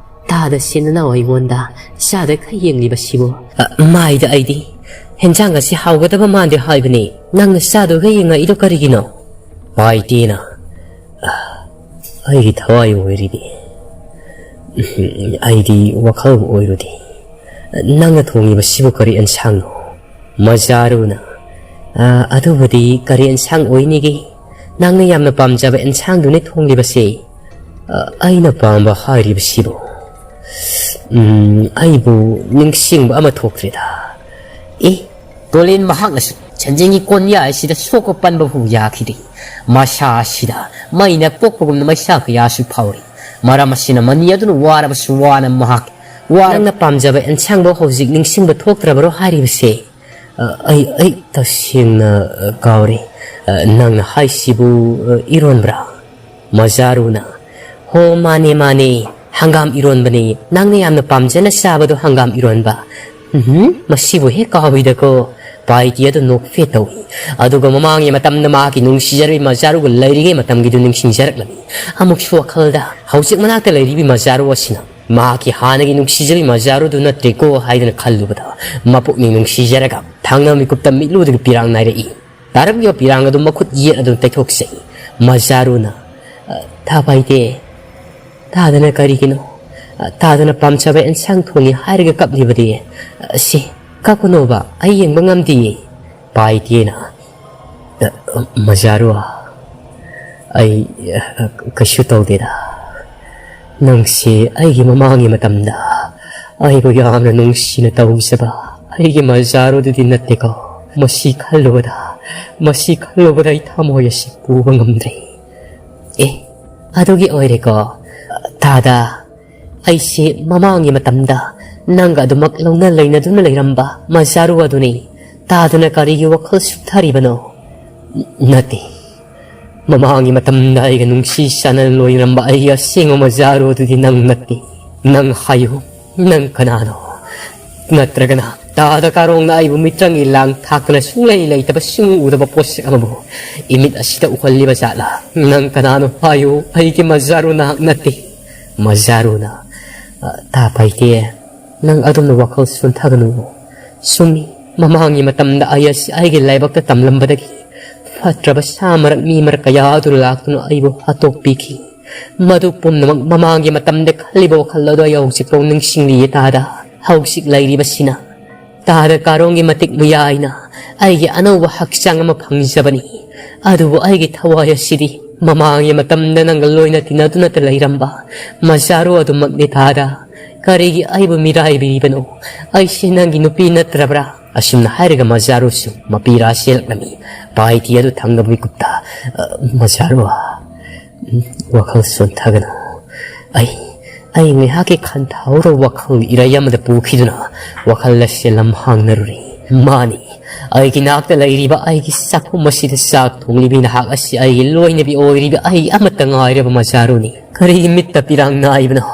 ꯇꯥꯗ ꯁꯦꯟꯅꯅ ꯑꯩꯉꯣꯟꯗ ꯆꯥꯗ ꯈꯔ ꯌꯦꯡꯂꯤꯕꯁꯤꯕꯨ?" "ꯑ, ꯃꯥꯏꯗ ꯑꯩꯗꯤ ꯍꯦꯟꯖꯥꯡ ꯑꯁꯤ ꯍꯥꯎꯒꯗꯕ ꯃꯥꯟꯗꯦ ꯍꯥꯏꯕꯅꯤ, ꯅꯪꯅ ꯆꯥꯗꯨꯒ ꯌꯦꯡꯉꯛꯏꯗꯣ ꯀꯔꯤꯒꯤꯅꯣ?" ꯄꯥꯏꯇꯦꯅ, "ꯑ, ꯑꯩꯒꯤ ꯊꯋꯥꯏ ꯑꯣꯏꯔꯤꯅꯤ꯫ ꯎꯝ, ꯑꯩꯗꯤ ꯋꯥꯈꯜꯕꯨ ꯑꯣꯏꯔꯨꯗꯦ꯫ ꯅꯪꯅ ꯊꯣꯡꯉꯤꯕꯁꯤꯕꯨ ꯀꯔꯤ ꯑꯦꯟꯁꯥꯡꯅꯣ?" ꯃꯖꯥꯔꯨꯅ, "ꯑ, ꯑꯗꯨꯕꯨꯗꯤ ꯀꯔꯤ ꯑꯦꯟꯁꯥꯡ ꯑꯣꯏꯅꯤꯒꯦ? ꯅꯪꯅ ꯌꯥꯝꯅ ꯄꯥꯝꯖꯕ ꯑꯦꯟꯁꯥꯡꯗꯨꯅꯤ ꯊꯣꯡꯂꯤꯕꯁꯦ꯫" "ꯑ, ꯑꯩꯅ ꯄꯥꯝꯕ ꯍꯥꯏꯔꯤꯕꯁꯤꯕꯨ, ꯎꯝ, ꯑꯩꯕꯨ ꯅꯤꯡꯁꯤꯡꯕ ꯑꯃ ꯊꯣꯛꯇ꯭ꯔꯦꯗ꯫ ꯑꯦ, ꯇꯣꯂꯦꯟ ꯃꯍꯥꯛꯅꯁꯨ ꯁꯦꯟꯖꯦꯡꯒꯤ ꯀꯣꯟꯌꯥꯏ ꯑꯁꯤꯗ ꯁꯣꯛꯄ ꯄꯟꯕ ꯐꯥꯎ ꯌꯥꯈꯤꯗꯦ꯫ ꯃꯁꯥ ꯑꯁꯤꯗ ꯃꯩꯅ ꯄꯣꯛꯄꯒꯨꯝꯅ ꯃꯩꯁꯥ ꯀꯌꯥꯁꯨ ꯐꯥꯎꯔꯤ꯫ ꯃꯔꯝ ꯑꯁꯤꯅ ꯃꯅꯤ ꯑꯗꯨꯅ ꯋꯥꯔꯕꯁꯨ ꯋꯥꯅ ꯃꯍꯥꯛ ꯋꯥ- "ꯅꯪꯅ ꯄꯥꯝꯖꯕ ꯑꯦꯟꯁꯥꯡꯗꯣ ꯍꯧꯖꯤꯛ ꯅꯤꯡꯁꯤꯡꯕ ꯊꯣꯛꯇ꯭ꯔꯕꯔꯣ ꯍꯥꯏꯔꯤꯕꯁꯦ?" "ꯑ, ꯑꯩ, ꯑꯩ ꯇꯁꯦꯡꯅ, ꯑ, ꯀꯥꯎꯔꯦ꯫ ꯑ, ꯅꯪꯅ ꯍꯥꯏꯁꯤꯕꯨ, ꯑ, ꯏꯔꯣꯟꯕ꯭ꯔꯥ?" ꯃꯖꯥꯔꯨꯅ, "ꯍꯣ, ꯃꯥꯅꯦ, ꯃꯥꯅꯦ, ꯍꯪꯒꯥꯝ ꯏꯔꯣꯟꯕꯅꯦ꯫ ꯅꯪꯅ ꯌꯥꯝꯅ ꯄꯥꯝꯖꯅ ꯆꯥꯕꯗꯣ ꯍꯪꯒꯥꯝ ꯏꯔꯣꯟꯕ꯫" "ꯎꯝꯍꯨꯝ, ꯃꯁꯤꯕꯨ ꯍꯦꯛ ꯀꯥꯎꯏꯗꯀꯣ꯫" ꯄꯥꯏꯇꯤ ꯑꯗꯨ ꯅꯣꯛꯐꯦꯠ ꯇꯧꯏ꯫ ꯑꯗꯨꯒ ꯃꯃꯥꯡꯒꯤ ꯃꯇꯝꯗ ꯃꯍꯥꯛꯀꯤ ꯅꯨꯡꯁꯤꯖꯔꯕꯤ ꯃꯖꯥꯔꯨꯒ ꯂꯩꯔꯤꯉꯩ ꯃꯇꯝꯒꯤꯗꯨ ꯅꯤꯡꯁꯤꯡꯖꯔꯛꯂꯝꯃꯤ꯫ ꯑꯃꯨꯛꯁꯨ ꯋꯥꯈꯜꯗ, "ꯍꯧꯖꯤꯛ ꯃꯅꯥꯛꯇ ꯂꯩꯔꯤꯕꯤ ꯃꯖꯥꯔꯨ ꯑꯁꯤꯅ ꯃꯍꯥꯛꯀꯤ ꯍꯥꯟꯅꯒꯤ ꯅꯨꯡꯁꯤꯖꯕꯤ ꯃꯖꯥꯔꯨꯗꯨ ꯅꯠꯇ꯭ꯔꯦꯀꯣ" ꯍꯥꯏꯗꯅ ꯈꯜꯂꯨꯕꯗ, ꯃꯄꯨꯛꯅꯤꯡ ꯅꯨꯡꯁꯤꯖꯔꯒ ꯊꯪꯅꯕ ꯃꯤꯀꯨꯞꯇ ꯃꯤꯠꯂꯨꯗꯒꯤ ꯄꯤꯔꯥꯡ ꯅꯥꯏꯔꯛꯏ꯫ ꯇꯥꯔꯛꯂꯤꯕ ꯄꯤꯔꯥꯡ ꯑꯗꯨ ꯃꯈꯨꯠ ꯌꯦꯠ ꯑꯗꯨꯅ ꯇꯩꯊꯣꯛꯆꯩ꯫ ꯃꯖꯥꯔꯨꯅ, "ꯑ, ꯊꯥ ꯄꯥꯏꯇꯦ, ꯇꯥꯗꯅ ꯀꯔꯤꯒꯤꯅꯣ? ꯑ, ꯇꯥꯗꯅ ꯄꯥꯝꯖꯕ ꯑꯦꯟꯁꯥꯡ ꯊꯣꯡꯉꯤ ꯍꯥꯏꯔꯒ ꯀꯞꯂꯤꯕꯗꯤ? ꯑ, ꯁꯤ, ꯀꯞꯀꯅꯣꯕ, ꯑꯩ ꯌꯦꯡꯕ ꯉꯝꯗꯤꯌꯦ꯫" ꯄꯥꯏꯇꯦꯅ, "ꯑ, ꯃꯖꯥꯔꯨ, ꯑꯩ, ꯑ, ꯀꯩꯁꯨ ꯇꯧꯗꯦꯗ꯫ ꯅꯪꯁꯤ ꯑꯩꯒꯤ ꯃꯃꯥꯡꯒꯤ ꯃꯇꯝꯗ ꯑꯩꯕꯨ ꯌꯥꯝꯅ ꯅꯨꯡꯁꯤꯅ ꯇꯧꯖꯕ ꯑꯩꯒꯤ ꯃꯖꯥꯔꯨꯗꯨꯗꯤ ꯅꯠꯇꯦꯀꯣ꯫ ꯃꯁꯤ ꯈꯜꯂꯨꯕꯗ, ꯃꯁꯤ ꯈꯜꯂꯨꯕꯗ ꯑꯩ ꯊꯃꯣꯏ ꯑꯁꯤ ꯄꯨꯕ ꯉꯝꯗ꯭ꯔꯦ꯫" "ꯑꯦ, ꯑꯗꯨꯒꯤ ꯑꯣꯏꯔꯦꯀꯣ꯫ ꯇꯥꯗ, ꯑꯩꯁꯦ ꯃꯃꯥꯡꯒꯤ ꯃꯇꯝꯗ ꯅꯪꯒ ꯑꯗꯨꯃꯛ ꯂꯧꯅ ꯂꯩꯅꯗꯨꯅ ꯂꯩꯔꯝꯕ ꯃꯖꯥꯔꯨ ꯑꯗꯨꯅꯤ꯫ ꯇꯥꯗꯅ ꯀꯔꯤꯒꯤ ꯋꯥꯈꯜ ꯁꯨꯛꯊꯔꯤꯕꯅꯣ?" "ꯅꯠꯇꯦ, ꯃꯃꯥꯡꯒꯤ ꯃꯇꯝꯗ ꯑꯩꯒ ꯅꯨꯡꯁꯤ ꯆꯥꯟꯅꯅ ꯂꯣꯏꯅꯔꯝꯕ ꯑꯩꯒꯤ ꯑꯁꯦꯡꯕ ꯃꯖꯥꯔꯨ ꯑꯗꯨꯗꯤ ꯅꯪ ꯅꯠꯇꯦ꯫ ꯅꯪ ꯍꯥꯏꯌꯨ, ꯅꯪ ꯀꯅꯥꯅꯣ? ꯅꯠꯇ꯭ꯔꯒꯅ ꯇꯥꯗ ꯀꯥꯔꯣꯡꯅ ꯑꯩꯕꯨ ꯃꯤꯇ꯭ꯔꯪꯒꯤ ꯂꯥꯡ ꯊꯥꯛꯇꯅ ꯁꯨꯡꯂꯩ ꯂꯩꯇꯕ ꯁꯨꯡꯎ ꯎꯗꯕ ꯄꯣꯠꯁꯛ ꯑꯃꯕꯨ ꯏꯃꯤꯠ ꯑꯁꯤꯗ ꯎꯍꯜꯂꯤꯕ ꯖꯥꯠꯂꯥ? ꯅꯪ ꯀꯅꯥꯅꯣ ꯍꯥꯏꯌꯨ, ꯑꯩꯒꯤ ꯃꯖꯥꯔꯨ ꯅꯍꯥꯛ ꯅꯠꯇꯦ꯫" ꯃꯖꯥꯔꯨꯅ, "ꯑ, ꯇꯥ ꯄꯥꯏꯇꯦ, ꯅꯪ ꯑꯗꯨꯝꯅ ꯋꯥꯈꯜ ꯁꯣꯟꯊꯒꯅꯨ꯫ ꯆꯨꯝꯃꯤ, ꯃꯃꯥꯡꯒꯤ ꯃꯇꯝꯗ ꯑꯩ ꯑꯁꯤ ꯑꯩꯒꯤ ꯂꯥꯏꯕꯛꯇ ꯇꯝꯂꯝꯕꯗꯒꯤ ꯐꯠꯇ꯭ꯔꯕ ꯁꯥ ꯃꯔꯛ, ꯃꯤ ꯃꯔꯛ ꯀꯌꯥ ꯑꯗꯨ ꯂꯥꯛꯇꯨꯅ ꯑꯩꯕꯨ ꯍꯥꯠꯇꯣꯛꯄꯤꯈꯤ꯫ ꯃꯗꯨ ꯄꯨꯝꯅꯃꯛ ꯃꯃꯥꯡꯒꯤ ꯃꯇꯝꯗ ꯈꯜꯂꯤꯕ ꯋꯥꯈꯜ ꯑꯗꯨ ꯑꯩ ꯍꯧꯖꯤꯛꯐꯥꯎ ꯅꯤꯡꯁꯤꯡꯂꯤꯌꯦ ꯇꯥꯗ꯫ ꯍꯧꯖꯤꯛ ꯂꯩꯔꯤꯕꯁꯤꯅ ꯇꯥꯗ ꯀꯥꯔꯣꯡꯒꯤ ꯃꯇꯤꯛ ꯃꯌꯥꯏꯅ ꯑꯩꯒꯤ ꯑꯅꯧꯕ ꯍꯛꯆꯥꯡ ꯑꯃ ꯐꯪꯖꯕꯅꯤ꯫ ꯑꯗꯨꯕꯨ ꯑꯩꯒꯤ ꯊꯋꯥꯏ ꯑꯁꯤꯗꯤ ꯃꯃꯥꯡꯒꯤ ꯃꯇꯝꯗ ꯅꯪꯒ ꯂꯣꯏꯅ ꯇꯤꯟꯅꯗꯨꯅꯇ ꯂꯩꯔꯝꯕ ꯃꯖꯥꯔꯨ ꯑꯗꯨꯃꯛꯅꯤ ꯇꯥꯗ꯫ ꯀꯔꯤꯒꯤ ꯑꯩꯕꯨ ꯃꯤꯔꯥꯏꯕꯤꯔꯤꯕꯅꯣ? ꯑꯩꯁꯤ ꯅꯪꯒꯤ ꯅꯨꯄꯤ ꯅꯠꯇ꯭ꯔꯕ꯭ꯔꯥ?" ꯑꯁꯨꯝꯅ ꯍꯥꯏꯔꯒ ꯃꯖꯥꯔꯨꯁꯨ ꯃꯄꯤꯔꯥ ꯆꯦꯜꯂꯛꯂꯝꯃꯤ꯫ ꯄꯥꯏꯇꯤ ꯑꯗꯨ ꯊꯪꯅꯕ ꯃꯤꯀꯨꯞꯇ, "ꯑ, ꯃꯖꯥꯔꯨ, ꯎꯝ, ꯋꯥꯈꯜ ꯁꯣꯟꯊꯒꯅꯨ꯫ ꯑꯩ ꯑꯩ ꯉꯥꯏꯍꯥꯛꯀꯤ ꯈꯟꯊꯍꯧꯔ ꯋꯥꯈꯜ ꯏꯔꯩ ꯑꯃꯗ ꯄꯨꯈꯤꯗꯨꯅ ꯋꯥꯈꯜ ꯑꯁꯤ ꯂꯝ ꯍꯥꯡꯅꯔꯨꯔꯦ꯫ ꯃꯥꯅꯤ, ꯑꯩꯒꯤ ꯅꯥꯛꯇ ꯂꯩꯔꯤꯕ ꯑꯩꯒꯤ ꯆꯥꯛꯈꯨꯝ ꯑꯁꯤꯗ ꯆꯥꯛ ꯊꯣꯡꯂꯤꯕꯤ ꯅꯍꯥꯛ ꯑꯁꯤ ꯑꯩꯒꯤ ꯂꯣꯏꯅꯕꯤ ꯑꯣꯏꯔꯤꯕ ꯑꯩ ꯑꯃꯠꯇ ꯉꯥꯏꯔꯕ ꯃꯖꯥꯔꯨꯅꯤ꯫ ꯀꯔꯤꯒꯤ ꯃꯤꯠꯇ ꯄꯤꯔꯥꯡ ꯅꯥꯏꯕꯅꯣ?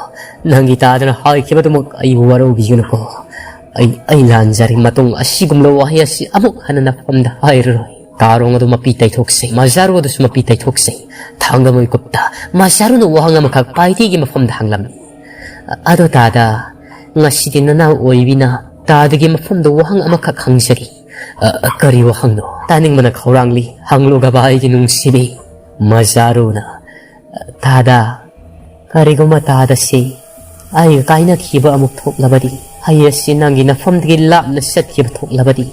ꯅꯪꯒꯤ ꯇꯥꯗꯅ ꯍꯥꯏꯈꯤꯕꯗꯨꯃꯛ ꯑꯩꯕꯨ ꯋꯥꯔꯧꯕꯤꯒꯅꯨꯀꯣ꯫ ꯑꯩ ꯑꯩ ꯂꯥꯟꯖꯔꯦ꯫ ꯃꯇꯨꯡ ꯑꯁꯤꯒꯨꯝꯂꯕ ꯋꯥꯍꯩ ꯑꯁꯤ ꯑꯃꯨꯛ ꯍꯟꯅ ꯅꯐꯝꯗ ꯍꯥꯏꯔꯔꯣꯏ꯫ ꯇꯥꯔꯣꯡ ꯑꯗꯨ ꯃꯄꯤ ꯇꯩꯊꯣꯛꯆꯩ, ꯃꯖꯥꯔꯨ ꯑꯗꯨꯁꯨ ꯃꯄꯤ ꯇꯩꯊꯣꯛꯆꯩ꯫ ꯊꯥꯡꯒ ꯃꯤꯀꯨꯞꯇ ꯃꯖꯥꯔꯨꯅ ꯋꯥꯍꯪ ꯑꯃꯈꯛ ꯄꯥꯏꯇꯤꯒꯤ ꯃꯐꯝꯗ ꯍꯪꯂꯝꯃꯤ꯫ "ꯑꯗꯣ ꯇꯥꯗ, ꯉꯁꯤꯗꯤ ꯅꯅꯥꯎ ꯑꯣꯏꯕꯤꯅ ꯇꯥꯗꯒꯤ ꯃꯐꯝꯗ ꯋꯥꯍꯪ ꯑꯃꯈꯛ ꯍꯪꯖꯒꯦ꯫" "ꯑ, ꯑ, ꯀꯔꯤ ꯋꯥꯍꯪꯅꯣ? ꯇꯥꯅꯤꯡꯕꯅ ꯈꯧꯔꯥꯡꯂꯤ, ꯍꯪꯂꯨꯒꯕ ꯑꯩꯒꯤ ꯅꯨꯡꯁꯤꯕꯤ꯫" ꯃꯖꯥꯔꯨꯅ, "ꯇꯥꯗ, ꯀꯔꯤꯒꯨꯝꯕ ꯇꯥꯗꯁꯤ ꯑꯩꯒ ꯀꯥꯏꯅꯈꯤꯕ ꯑꯃꯨꯛ ꯊꯣꯛꯂꯕꯗꯤ, ꯑꯩ ꯑꯁꯤ ꯅꯪꯒꯤ ꯅꯐꯝꯗꯒꯤ ꯂꯥꯞꯅ ꯆꯠꯈꯤꯕ ꯊꯣꯛꯂꯕꯗꯤ,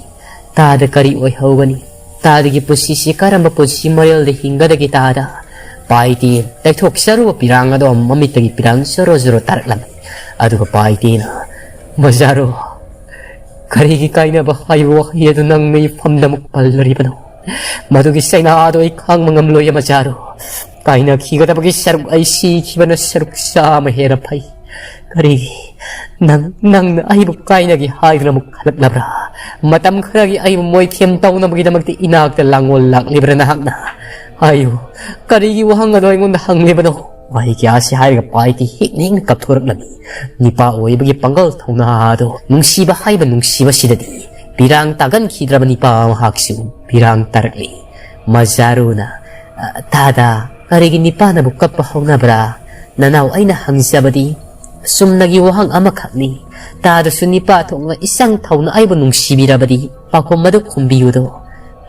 ꯇꯥꯗ ꯀꯔꯤ ꯑꯣꯏꯍꯧꯒꯅꯤ? ꯇꯥꯗꯒꯤ ꯄꯨꯟꯁꯤꯁꯤ ꯀꯔꯝꯕ ꯄꯨꯟꯁꯤ ꯃꯔꯦꯜꯗ ꯍꯤꯡꯒꯗꯒꯦ ꯇꯥꯗ?" ꯄꯥꯏꯇꯤ ꯇꯩꯊꯣꯛꯆꯔꯨꯕ ꯄꯤꯔꯥꯡ ꯑꯗꯣ ꯃꯃꯤꯠꯇꯒꯤ ꯄꯤꯔꯥꯡ ꯖꯣꯔꯣ ꯖꯣꯔꯣ ꯇꯥꯔꯛꯂꯝꯃꯤ꯫ ꯑꯗꯨꯒ ꯄꯥꯏꯇꯤꯅ, "ꯃꯖꯥꯔꯨ, ꯀꯔꯤꯒꯤ ꯀꯥꯏꯅꯕ ꯍꯥꯏꯕ ꯋꯥꯍꯩ ꯑꯗꯨ ꯅꯪꯅ ꯏꯐꯝꯗ ꯑꯃꯨꯛ ꯄꯜꯂꯔꯤꯕꯅꯣ? ꯃꯗꯨꯒꯤ ꯆꯩꯅꯥꯗꯣ ꯑꯩ ꯈꯥꯡꯕ ꯉꯝꯂꯣꯏ, ꯃꯖꯥꯔꯨ꯫ ꯀꯥꯏꯅꯈꯤꯒꯗꯕꯒꯤ ꯁꯔꯨꯛ ꯑꯩ ꯁꯤꯈꯤꯕꯅ ꯁꯔꯨꯛ ꯆꯥꯝꯃ ꯍꯦꯟꯅ ꯐꯩ꯫ ꯀꯔꯤꯒꯤ? ꯅꯪ, ꯅꯪꯅ ꯑꯩꯕꯨ ꯀꯥꯏꯅꯒꯦ ꯍꯥꯏꯗꯨꯅ ꯑꯃꯨꯛ ꯍꯜꯂꯛꯂꯕ꯭ꯔꯥ? ꯃꯇꯝ ꯈꯔꯒꯤ ꯑꯩꯕꯨ ꯃꯣꯏꯊꯦꯝ ꯇꯧꯅꯕꯒꯤꯗꯃꯛꯇ ꯏꯅꯥꯛꯇ ꯂꯥꯡꯒꯣꯜ ꯂꯥꯛꯂꯤꯕ꯭ꯔꯥ ꯅꯍꯥꯛꯅ? ꯍꯥꯏꯌꯨ, ꯀꯔꯤꯒꯤ ꯋꯥꯍꯪ ꯑꯗꯣ ꯑꯩꯉꯣꯟꯗ ꯍꯪꯂꯤꯕꯅꯣ?" ꯋꯥꯍꯩ ꯀꯌꯥ ꯑꯁꯤ ꯍꯥꯏꯔꯒ ꯄꯥꯏꯇꯤ ꯍꯦꯛꯅ ꯍꯦꯛꯅ ꯀꯞꯊꯣꯔꯛꯂꯝꯃꯤ꯫ ꯅꯤꯄꯥ ꯑꯣꯏꯕꯒꯤ ꯄꯥꯡꯒꯜ ꯊꯧꯅꯥ ꯑꯗꯣ, ꯅꯨꯡꯁꯤꯕ ꯍꯥꯏꯕ ꯅꯨꯡꯁꯤꯕꯁꯤꯗꯗꯤ ꯄꯤꯔꯥꯡ ꯇꯥꯒꯟꯈꯤꯗ꯭ꯔꯕ ꯅꯤꯄꯥ ꯃꯍꯥꯛꯁꯨ ꯄꯤꯔꯥꯡ ꯇꯥꯔꯛꯂꯤ꯫ ꯃꯖꯥꯔꯨꯅ, "ꯑ, ꯇꯥꯗ, ꯀꯔꯤꯒꯤ ꯅꯤꯄꯥꯅꯕꯨ ꯀꯞꯄ ꯍꯧꯅꯕ꯭ꯔꯥ? ꯅꯅꯥꯎ ꯑꯩꯅ ꯍꯪꯖꯕꯗꯤ ꯆꯨꯝꯅꯒꯤ ꯋꯥꯍꯪ ꯑꯃꯈꯛꯅꯤ꯫ ꯇꯥꯗꯁꯨ ꯅꯤꯄꯥ ꯊꯣꯛꯅ ꯏꯆꯪ ꯊꯧꯅ ꯑꯩꯕꯨ ꯅꯨꯡꯁꯤꯕꯤꯔꯕꯗꯤ ꯄꯥꯎꯈꯨꯝ ꯑꯗꯨ ꯈꯨꯝꯕꯤꯌꯨꯗꯣ꯫"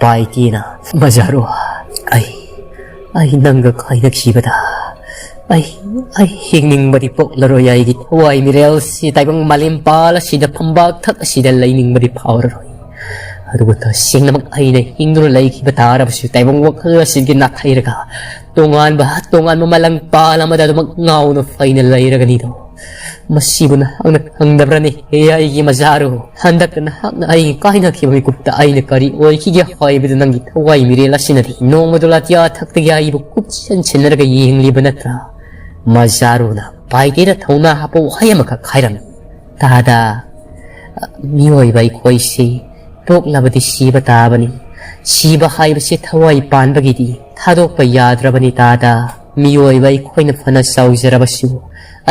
ꯄꯥꯏꯇꯤꯅ, "ꯃꯖꯥꯔꯨ, ꯑꯩ, ꯑꯩ ꯅꯪꯒ ꯀꯥꯏꯅꯈꯤꯕꯗ ꯑꯩ, ꯑꯩ ꯍꯤꯡꯅꯤꯡꯕꯗꯤ ꯄꯣꯛꯂꯔꯣꯏ꯫ ꯑꯩꯒꯤ ꯊꯋꯥꯏ ꯃꯤꯔꯦꯜꯁꯤ ꯇꯥꯏꯕꯪ ꯃꯥꯂꯦꯝ ꯄꯥꯜ ꯑꯁꯤꯗ ꯐꯝꯕꯥꯛ ꯊꯛ ꯑꯁꯤꯗ ꯂꯩꯅꯤꯡꯕꯗꯤ ꯐꯥꯎꯔꯔꯣꯏ꯫ ꯑꯗꯨꯕꯨ ꯇꯁꯦꯡꯅꯃꯛ ꯑꯩꯅ ꯍꯤꯡꯗꯨꯅ ꯂꯩꯈꯤꯕ ꯇꯥꯔꯕꯁꯨ ꯇꯥꯏꯕꯪ ꯋꯥꯈꯜ ꯑꯁꯤꯒꯤ ꯅꯥꯊꯩꯔꯒ ꯇꯣꯉꯥꯟꯕ, ꯇꯣꯉꯥꯟꯕ ꯃꯥꯂꯪ ꯄꯥꯜ ꯑꯃꯗ ꯑꯗꯨꯃꯛ ꯉꯥꯎꯅ ꯐꯩꯅ ꯂꯩꯔꯒꯅꯤꯗꯣ꯫ ꯃꯁꯤꯕꯨ ꯅꯍꯥꯛꯅ ꯈꯪꯗꯕ꯭ꯔꯅꯦ, ꯍꯦ ꯑꯩꯒꯤ ꯃꯖꯥꯔꯨ? ꯍꯟꯗꯛꯇ ꯅꯍꯥꯛꯅ ꯑꯩꯒꯤ ꯀꯥꯏꯅꯈꯤꯕ ꯃꯤꯀꯨꯞꯇ ꯑꯩꯅ ꯀꯔꯤ ꯑꯣꯏꯈꯤꯒꯦ ꯍꯥꯏꯕꯗꯨ ꯅꯪꯒꯤ ꯊꯋꯥꯏ ꯃꯤꯔꯦꯜ ꯑꯁꯤꯅꯗꯤ ꯅꯣꯡꯃꯗꯨ ꯂꯥꯇꯤꯌꯥ ꯊꯛꯇꯒꯤ ꯑꯩꯕꯨ ꯀꯨꯞꯁꯟ ꯁꯤꯟꯅꯔꯒ ꯌꯦꯡꯂꯤꯕ ꯅꯠꯇ꯭ꯔꯥ? ꯃꯖꯥꯔꯨꯅ ꯄꯥꯏꯇꯦꯗ ꯊꯧꯅꯥ ꯍꯥꯞꯄ ꯋꯥꯍꯩ ꯑꯃꯈꯛ ꯍꯥꯏꯔꯝꯃꯤ꯫ ꯇꯥꯗ, ꯃꯤꯑꯣꯏꯕ ꯑꯩꯈꯣꯏꯁꯤ ꯄꯣꯛꯂꯕꯗꯤ ꯁꯤꯕ ꯇꯥꯕꯅꯤ꯫ ꯁꯤꯕ ꯍꯥꯏꯕꯁꯤ ꯊꯋꯥꯏ ꯄꯥꯟꯕꯒꯤꯗꯤ ꯊꯥꯗꯣꯛꯄ ꯌꯥꯗ꯭ꯔꯕꯅꯤ ꯇꯥꯗ꯫ ꯃꯤꯑꯣꯏꯕ ꯑꯩꯈꯣꯏꯅ ꯐꯅ ꯆꯥꯎꯖꯔꯕꯁꯨ,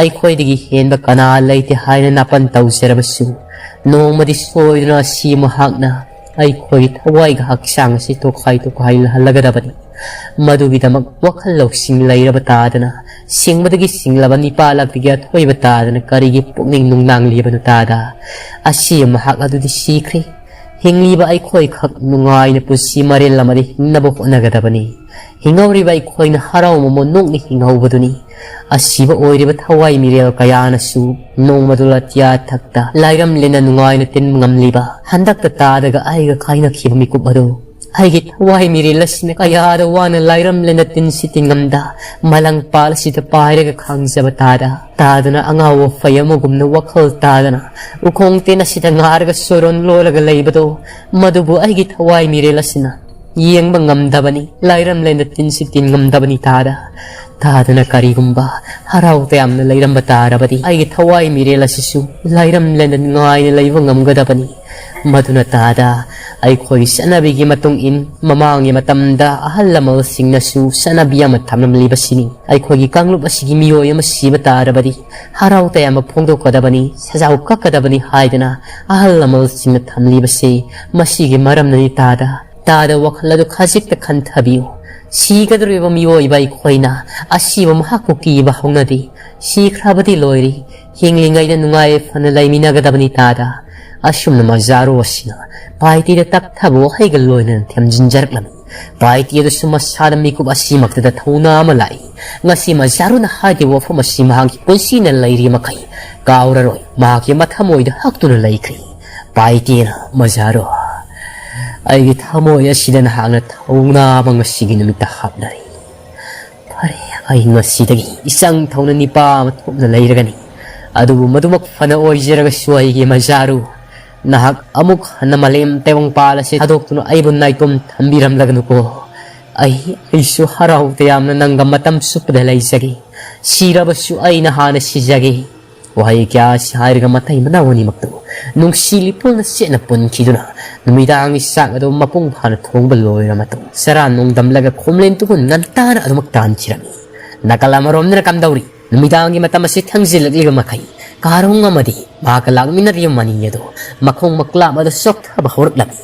ꯑꯩꯈꯣꯏꯗꯒꯤ ꯍꯦꯟꯕ ꯀꯅꯥ ꯂꯩꯇꯦ ꯍꯥꯏꯅ ꯅꯥꯄꯟ ꯇꯧꯖꯔꯕꯁꯨ, ꯅꯣꯡꯃꯗꯤ ꯁꯣꯏꯗꯨꯅ ꯑꯁꯤ ꯃꯍꯥꯛꯅ ꯑꯩꯈꯣꯏꯒꯤ ꯊꯋꯥꯏꯒ ꯍꯛꯆꯥꯡ ꯑꯁꯤ ꯇꯣꯈꯥꯏ ꯇꯣꯈꯥꯏ ꯂꯍꯜꯂꯒꯗꯕꯅꯤ꯫ ꯃꯗꯨꯒꯤꯗꯃꯛ ꯋꯥꯈꯜ ꯂꯧꯁꯤꯡ ꯂꯩꯔꯕ ꯇꯥꯗꯅ, ꯁꯤꯡꯕꯗꯒꯤ ꯁꯤꯡꯂꯕ ꯅꯤꯄꯥ ꯂꯥꯛꯄꯤꯒꯤ ꯑꯊꯣꯏꯕ ꯇꯥꯗꯅ ꯀꯔꯤꯒꯤ ꯄꯨꯛꯅꯤꯡ ꯅꯨꯡꯅꯥꯡꯂꯤꯕꯅꯣ ꯇꯥꯗ? ꯑꯁꯤ ꯃꯍꯥꯛ ꯑꯗꯨꯗꯤ ꯁꯤꯈ꯭ꯔꯦ꯫ ꯍꯤꯡꯂꯤꯕ ꯑꯩꯈꯣꯏꯈꯛ ꯅꯨꯡꯉꯥꯏꯅ ꯄꯨꯟꯁꯤ ꯃꯔꯦꯜ ꯑꯃꯗ ꯍꯤꯡꯅꯕ ꯍꯣꯠꯅꯒꯗꯕꯅꯤ꯫ ꯍꯤꯡꯍꯧꯔꯤꯕ ꯑꯩꯈꯣꯏꯅ ꯍꯔꯥꯎ ꯃꯃꯣꯟ ꯅꯣꯛꯅ ꯍꯤꯡꯍꯧꯕꯗꯨꯅꯤ꯫ ꯑꯁꯤꯕ ꯑꯣꯏꯔꯤꯕ ꯊꯋꯥꯏ ꯃꯤꯔꯦꯜ ꯀꯌꯥꯅꯁꯨ ꯅꯣꯡꯃꯗꯨ ꯂꯥꯇꯤꯌꯥ ꯊꯛꯇ ꯂꯥꯏꯔꯝꯂꯦꯅ ꯅꯨꯡꯉꯥꯏꯅ ꯇꯤꯟꯕ ꯉꯝꯂꯤꯕ, ꯍꯟꯗꯛꯇ ꯇꯥꯗꯒ ꯑꯩꯒ ꯀꯥꯏꯅꯈꯤꯕ ꯃꯤꯀꯨꯞ ꯑꯗꯨ꯫ ꯑꯩꯒꯤ ꯊꯋꯥꯏ ꯃꯤꯔꯦꯜ ꯑꯁꯤꯅ ꯀꯌꯥꯗ ꯋꯥꯅ ꯂꯥꯏꯔꯝꯂꯦꯅ ꯇꯤꯟꯁꯤ ꯇꯤꯡꯉꯝꯗ, ꯃꯂꯪꯄꯥꯜ ꯑꯁꯤꯗ ꯄꯥꯏꯔꯒ ꯈꯥꯡꯖꯕ ꯇꯥꯗ, ꯇꯥꯗꯅ ꯑꯉꯥꯎꯕ ꯐꯩ ꯑꯃꯒꯨꯝꯅ ꯋꯥꯈꯜ ꯇꯥꯗꯅ ꯎꯈꯣꯡ ꯇꯦꯟ ꯑꯁꯤꯗ ꯉꯥꯔꯒ ꯁꯣꯔꯣꯟ ꯂꯣꯜꯂꯒ ꯂꯩꯕꯗꯣ, ꯃꯗꯨꯕꯨ ꯑꯩꯒꯤ ꯊꯋꯥꯏ ꯃꯤꯔꯦꯜ ꯑꯁꯤꯅ ꯌꯦꯡꯕ ꯉꯝꯗꯕꯅꯤ꯫ ꯂꯥꯏꯔꯝꯂꯦꯅ ꯇꯤꯟꯁꯤ ꯇꯤꯟ ꯉꯝꯗꯕꯅꯤ ꯇꯥꯗ꯫ ꯇꯥꯗꯅ ꯀꯔꯤꯒꯨꯝꯕ ꯍꯔꯥꯎ ꯇꯌꯥꯝꯅ ꯂꯩꯔꯝꯕ ꯇꯥꯔꯕꯗꯤ, ꯑꯩꯒꯤ ꯊꯋꯥꯏ ꯃꯤꯔꯦꯜ ꯑꯁꯤꯁꯨ ꯂꯥꯏꯔꯝꯂꯦꯅ ꯅꯨꯡꯉꯥꯏꯅ ꯂꯩꯕ ꯉꯝꯒꯗꯕꯅꯤ꯫ ꯃꯗꯨꯅ ꯇꯥꯗ, ꯑꯩꯈꯣꯏꯒꯤ ꯆꯠꯅꯕꯤꯒꯤ ꯃꯇꯨꯡ ꯏꯟ ꯃꯃꯥꯡꯒꯤ ꯃꯇꯝꯗ ꯑꯍꯜ ꯂꯃꯟꯁꯤꯡꯅꯁꯨ ꯆꯠꯅꯕꯤ ꯑꯃ ꯊꯝꯂꯝꯂꯤꯕꯁꯤꯅꯤ꯫ ꯑꯩꯈꯣꯏꯒꯤ ꯀꯥꯡꯂꯨꯞ ꯑꯁꯤꯒꯤ ꯃꯤꯑꯣꯏ ꯑꯃ ꯁꯤꯕ ꯇꯥꯔꯕꯗꯤ ꯍꯔꯥꯎ ꯇꯌꯥꯝꯕ ꯐꯣꯡꯗꯣꯛꯀꯗꯕꯅꯤ, ꯁꯖꯥꯎ ꯀꯛꯀꯗꯕꯅꯤ ꯍꯥꯏꯗꯅ ꯑꯍꯜ ꯂꯃꯟꯁꯤꯡꯅ ꯊꯝꯂꯤꯕꯁꯤ ꯃꯁꯤꯒꯤ ꯃꯔꯝꯅꯅꯤ ꯇꯥꯗ꯫ ꯇꯥꯗ ꯋꯥꯈꯜ ꯑꯗꯨ ꯈꯖꯤꯛꯇ ꯈꯟꯊꯕꯤꯌꯨ꯫ ꯁꯤꯒꯗꯧꯔꯤꯕ ꯃꯤꯑꯣꯏꯕ ꯑꯩꯈꯣꯏꯅ ꯑꯁꯤꯕ ꯃꯍꯥꯛꯄꯨ ꯀꯤꯕ ꯍꯧꯅꯗꯦ꯫ ꯁꯤꯈ꯭ꯔꯕꯗꯤ ꯂꯣꯏꯔꯦ꯫ ꯍꯤꯡꯂꯤꯉꯩꯗ ꯅꯨꯡꯉꯥꯏ ꯌꯥꯏꯐꯅ ꯂꯩꯃꯤꯟꯅꯒꯗꯕꯅꯤ ꯇꯥꯗ꯫ ꯑꯁꯨꯝꯅ ꯃꯖꯥꯔꯨ ꯑꯁꯤꯅ ꯄꯥꯏꯇꯤꯗ ꯇꯞꯊꯕ ꯋꯥꯍꯩꯒ ꯂꯣꯏꯅꯅ ꯊꯦꯝꯖꯤꯟꯖꯔꯛꯂꯝꯃꯤ꯫ ꯄꯥꯏꯇꯤ ꯑꯗꯨꯁꯨ ꯃꯁꯥꯗ ꯃꯤꯀꯨꯞ ꯑꯁꯤꯃꯛꯇꯗ ꯊꯧꯅꯥ ꯑꯃ ꯂꯥꯛꯏ꯫ ꯉꯁꯤ ꯃꯖꯥꯔꯨꯅ ꯍꯥꯏꯔꯤꯕ ꯋꯥꯐꯝ ꯑꯁꯤ ꯃꯍꯥꯛꯀꯤ ꯄꯨꯟꯁꯤꯅ ꯂꯩꯔꯤ ꯃꯈꯩ ꯀꯥꯎꯔꯔꯣꯏ꯫ ꯃꯍꯥꯛꯀꯤ ꯃꯊꯃꯣꯏꯗ ꯍꯛꯇꯨꯅ ꯂꯩꯈ꯭ꯔꯦ꯫ ꯄꯥꯏꯇꯦꯅ, ꯃꯖꯥꯔꯨ, ꯑꯩꯒꯤ ꯊꯃꯣꯏ ꯑꯁꯤꯗ ꯅꯍꯥꯛꯅ ꯊꯧꯅꯥ ꯑꯃ ꯉꯁꯤꯒꯤ ꯅꯨꯃꯤꯠꯇ ꯍꯥꯞꯅꯔꯤ꯫ ꯐꯔꯦ, ꯑꯩ ꯉꯁꯤꯗꯒꯤ ꯏꯆꯪ ꯊꯧꯅ ꯅꯤꯄꯥ ꯑꯃ ꯊꯣꯛꯅ ꯂꯩꯔꯒꯅꯤ꯫ ꯑꯗꯨꯕꯨ ꯃꯗꯨꯃꯛ ꯐꯅ ꯑꯣꯏꯖꯔꯒꯁꯨ ꯑꯩꯒꯤ ꯃꯖꯥꯔꯨ, ꯅꯍꯥꯛ ꯑꯃꯨꯛ ꯍꯟꯅ ꯃꯥꯂꯦꯝ ꯇꯥꯏꯕꯪꯄꯥꯜ ꯑꯁꯤ ꯊꯥꯗꯣꯛꯇꯨꯅ ꯑꯩꯕꯨ ꯅꯥꯏꯇꯣꯝ ꯊꯝꯕꯤꯔꯝꯂꯒꯅꯨꯀꯣ꯫ ꯑꯩ, ꯑꯩꯁꯨ ꯍꯔꯥꯎ ꯇꯌꯥꯝꯅ ꯅꯪꯒ ꯃꯇꯝ ꯆꯨꯞꯄꯗ ꯂꯩꯖꯒꯦ꯫ "ꯁꯤꯔꯕꯁꯨ ꯑꯩꯅ ꯍꯥꯟꯅ ꯁꯤꯖꯒꯦ"꯫ ꯋꯥꯍꯩ ꯀꯌꯥ ꯑꯁꯤ ꯍꯥꯏꯔꯒ ꯃꯇꯩ ꯃꯅꯥꯎ ꯑꯅꯤꯃꯛꯇꯨ ꯅꯨꯡꯁꯤ ꯂꯤꯄꯣꯟꯅ ꯆꯦꯠꯅ ꯄꯨꯟꯈꯤꯗꯨꯅ ꯅꯨꯃꯤꯗꯥꯡꯒꯤ ꯆꯥꯛ ꯑꯗꯨ ꯃꯄꯨꯡ ꯐꯥꯅ ꯊꯣꯡꯕ ꯂꯣꯏꯔ ꯃꯇꯨꯡ ꯆꯔꯥ ꯅꯨꯡꯗꯝꯂꯒ ꯈꯣꯝꯂꯦꯟ ꯇꯨꯒꯨꯟ ꯉꯟꯇꯥꯅ ꯑꯗꯨꯃꯛ ꯇꯥꯟꯈꯤꯔꯝꯃꯤ꯫ ꯅꯥꯀꯜ ꯑꯃꯔꯣꯝꯗꯅ ꯀꯝꯗꯧꯔꯤ? ꯅꯨꯃꯤꯗꯥꯡꯒꯤ ꯃꯇꯝ ꯑꯁꯤ ꯊꯦꯡꯖꯤꯜꯂꯛꯂꯤꯕ ꯃꯈꯩ ꯀꯥꯔꯣꯡ ꯑꯃꯗꯤ ꯃꯍꯥꯛꯀ ꯂꯥꯛꯃꯤꯟꯅꯔꯤꯕ ꯃꯅꯤ ꯑꯗꯨ ꯃꯈꯣꯡ ꯃꯀ꯭ꯂꯥꯞ ꯑꯗꯨ ꯆꯣꯛꯊꯕ ꯍꯧꯔꯛꯂꯝꯃꯤ꯫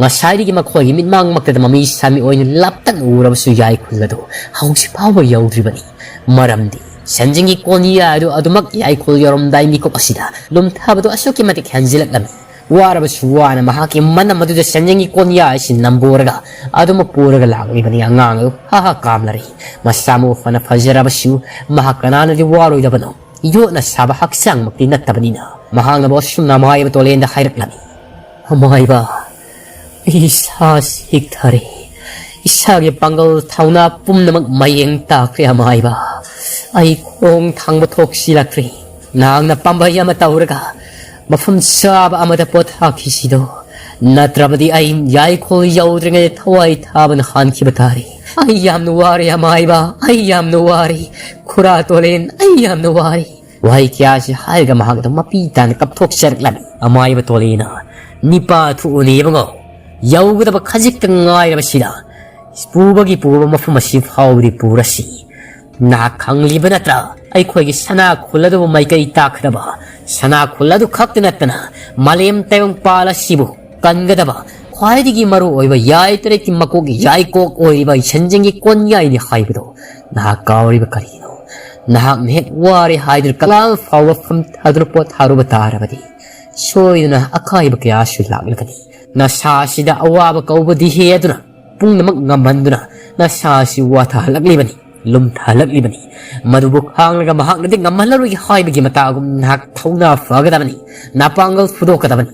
ꯉꯁꯥꯏꯗꯒꯤ ꯃꯈꯣꯏꯒꯤ ꯃꯤꯠꯃꯥꯡꯃꯛꯇꯗ ꯃꯃꯤ ꯁꯥꯃꯤ ꯑꯣꯏꯅ ꯂꯥꯞꯇꯛꯅ ꯎꯔꯕꯁꯨ ꯌꯥꯏꯈꯨꯜ ꯑꯗꯨ ꯍꯧꯖꯤꯛ ꯐꯥꯎꯕ ꯌꯧꯗ꯭ꯔꯤꯕꯅꯤ꯫ ꯃꯔꯝꯗꯤ ꯁꯟꯖꯤꯡꯒꯤ ꯀꯣꯟꯌꯥ ꯑꯗꯨ ꯑꯗꯨꯃꯛ ꯌꯥꯏꯈꯨꯜ ꯌꯧꯔꯝꯗꯥꯏ ꯃꯤꯀꯨꯞ ꯑꯁꯤꯗ ꯂꯨꯝꯊꯕꯗꯨ ꯑꯁꯨꯛꯀꯤ ꯃꯇꯤꯛ ꯍꯦꯟꯖꯤꯜꯂꯛꯂꯝꯃꯤ꯫ ꯋꯥꯔꯕꯁꯨ ꯋꯥꯅ ꯃꯍꯥꯛꯀꯤ ꯃꯅꯝ ꯑꯗꯨꯗ ꯁꯟꯖꯤꯡꯒꯤ ꯀꯣꯟꯌꯥ ꯑꯁꯤ ꯅꯝꯕꯣꯔꯒ ꯑꯗꯨꯃꯛ ꯄꯨꯔꯒ ꯂꯥꯛꯂꯤꯕꯅꯤ꯫ ꯑꯉꯥꯡ ꯑꯗꯨ ꯍꯥ ꯍꯥ ꯀꯥꯝꯂꯔꯤ꯫ ꯃꯁꯥ ꯃꯎ ꯐꯅ ꯐꯖꯔꯕꯁꯨ ꯃꯍꯥꯛ ꯀꯅꯥꯅꯗꯤ ꯋꯥꯔꯣꯏꯗꯕꯅꯣ? ꯌꯣꯠꯅ ꯁꯥꯕ ꯍꯛꯆꯥꯡꯃꯛꯇꯤ ꯅꯠꯇꯕꯅꯤꯅ꯫ ꯃꯍꯥꯛꯅꯕꯨ ꯑꯁꯨꯝꯅ ꯑꯃꯥꯏꯕ ꯇꯣꯂꯦꯟꯗ ꯍꯥꯏꯔꯛꯂꯝꯃꯤ: "ꯑꯃꯥꯏꯕ, ꯑꯩ ꯏꯁꯥꯁꯤ ꯍꯤꯛꯊꯔꯦ꯫ ꯏꯁꯥꯒꯤ ꯄꯥꯡꯒꯜ ꯊꯧꯅꯥ ꯄꯨꯝꯅꯃꯛ ꯃꯌꯦꯡ ꯇꯥꯈ꯭ꯔꯦ ꯑꯃꯥꯏꯕ꯫ ꯑꯩ ꯈꯣꯡ ꯊꯥꯡꯕ ꯊꯣꯛꯁꯤꯜꯂꯛꯇ꯭ꯔꯦ꯫ ꯅꯍꯥꯛꯅ ꯄꯥꯝꯕꯩ ꯑꯃ ꯇꯧꯔꯒ ꯃꯐꯝ ꯆꯥꯕ ꯑꯃꯗ ꯄꯣꯊꯥꯈꯤꯁꯤꯗꯣ꯫ ꯅꯠꯇ꯭ꯔꯕꯗꯤ ꯑꯩ ꯌꯥꯏꯈꯣꯜ ꯌꯧꯗ꯭ꯔꯤꯉꯩꯗ ꯊꯋꯥꯏ ꯊꯥꯕꯅ ꯍꯥꯟꯈꯤꯕ ꯇꯥꯔꯦ꯫ ꯑꯩ ꯌꯥꯝꯅ ꯋꯥꯔꯦ ꯑꯃꯥꯏꯕ, ꯑꯩ ꯌꯥꯝꯅ ꯋꯥꯔꯦ꯫ ꯈꯨꯔꯥ ꯇꯣꯂꯦꯟ, ꯑꯩ ꯌꯥꯝꯅ ꯋꯥꯔꯦ"꯫ ꯋꯥꯍꯩ ꯀꯌꯥ ꯑꯁꯤ ꯍꯥꯏꯔꯒ ꯃꯍꯥꯛ ꯑꯗꯨꯝ ꯃꯄꯤ ꯇꯥꯅ ꯀꯞꯊꯣꯛꯆꯔꯛꯂꯝꯃꯤ꯫ ꯑꯃꯥꯏꯕ ꯇꯣꯂꯦꯟꯅ: "ꯅꯤꯄꯥ ꯊꯣꯛꯎꯅꯦ ꯏꯕꯨꯡꯉꯣ, ꯌꯧꯒꯗꯕ ꯈꯖꯤꯛꯇ ꯉꯥꯏꯔꯕꯁꯤꯗ ꯄꯨꯕꯒꯤ ꯄꯨꯕ ꯃꯐꯝ ꯑꯁꯤ ꯐꯥꯎꯕꯗꯤ ꯄꯨꯔꯁꯤ꯫ ꯅꯍꯥꯛ ꯈꯪꯂꯤꯕ ꯅꯠꯇ꯭ꯔꯥ? ꯑꯩꯈꯣꯏꯒꯤ ꯁꯅꯥ ꯈꯨꯜ ꯑꯗꯨꯕꯨ ꯃꯥꯏꯀꯩ ꯇꯥꯛꯀꯗꯕ, ꯁꯅꯥ ꯈꯨꯜ ꯑꯗꯨ ꯈꯛꯇ ꯅꯠꯇꯅ ꯃꯥꯂꯦꯝ ꯇꯥꯏꯕꯪꯄꯥꯜ ꯑꯁꯤꯕꯨ ꯀꯟꯒꯗꯕ ꯈ꯭ꯋꯥꯏꯗꯒꯤ ꯃꯔꯨ ꯑꯣꯏꯕ ꯌꯥꯏ ꯇꯔꯦꯠꯀꯤ ꯃꯀꯣꯛ ꯌꯥꯏꯀꯣꯛ ꯑꯣꯏꯔꯤꯕ ꯁꯟꯖꯦꯡꯒꯤ ꯀꯣꯟꯌꯥꯏꯅꯤ ꯍꯥꯏꯕꯗꯣ ꯅꯍꯥꯛ ꯀꯥꯎꯔꯤꯕ ꯀꯔꯤꯅꯣ? ꯅꯍꯥꯛꯅ ꯍꯦꯛ ꯋꯥꯔꯦ ꯍꯥꯏꯗꯨꯅ ꯀꯂꯥꯜ ꯐꯥꯎꯕ ꯐꯝꯊꯗꯨꯅ ꯄꯣꯊꯥꯔꯨꯕ ꯇꯥꯔꯕꯗꯤ ꯁꯣꯏꯗꯅ ꯑꯀꯥꯏꯕ ꯀꯌꯥꯁꯨ ꯂꯥꯛꯂꯒꯅꯤ꯫ ꯅꯁꯥ ꯑꯁꯤꯗ ꯑꯋꯥꯕ ꯀꯧꯕꯗꯤ ꯍꯦ ꯑꯗꯨꯅ ꯄꯨꯝꯅꯃꯛ ꯉꯝꯍꯟꯗꯨꯅ ꯅꯁꯥ ꯑꯁꯤ ꯋꯥꯊꯍꯜꯂꯛꯂꯤꯕꯅꯤ, ꯂꯨꯝꯊꯍꯜꯂꯛꯂꯤꯕꯅꯤ꯫ ꯃꯗꯨꯕꯨ ꯈꯥꯡꯂꯒ ꯃꯍꯥꯛꯅꯗꯤ ꯉꯝꯍꯜꯂꯔꯣꯏ ꯍꯥꯏꯕꯒꯤ ꯃꯇꯥꯒꯨꯝ ꯅꯍꯥꯛ ꯊꯧꯅꯥ ꯐꯒꯗꯕꯅꯤ, ꯅꯄꯥꯡꯒꯜ ꯐꯨꯗꯣꯛꯀꯗꯕꯅꯤ꯫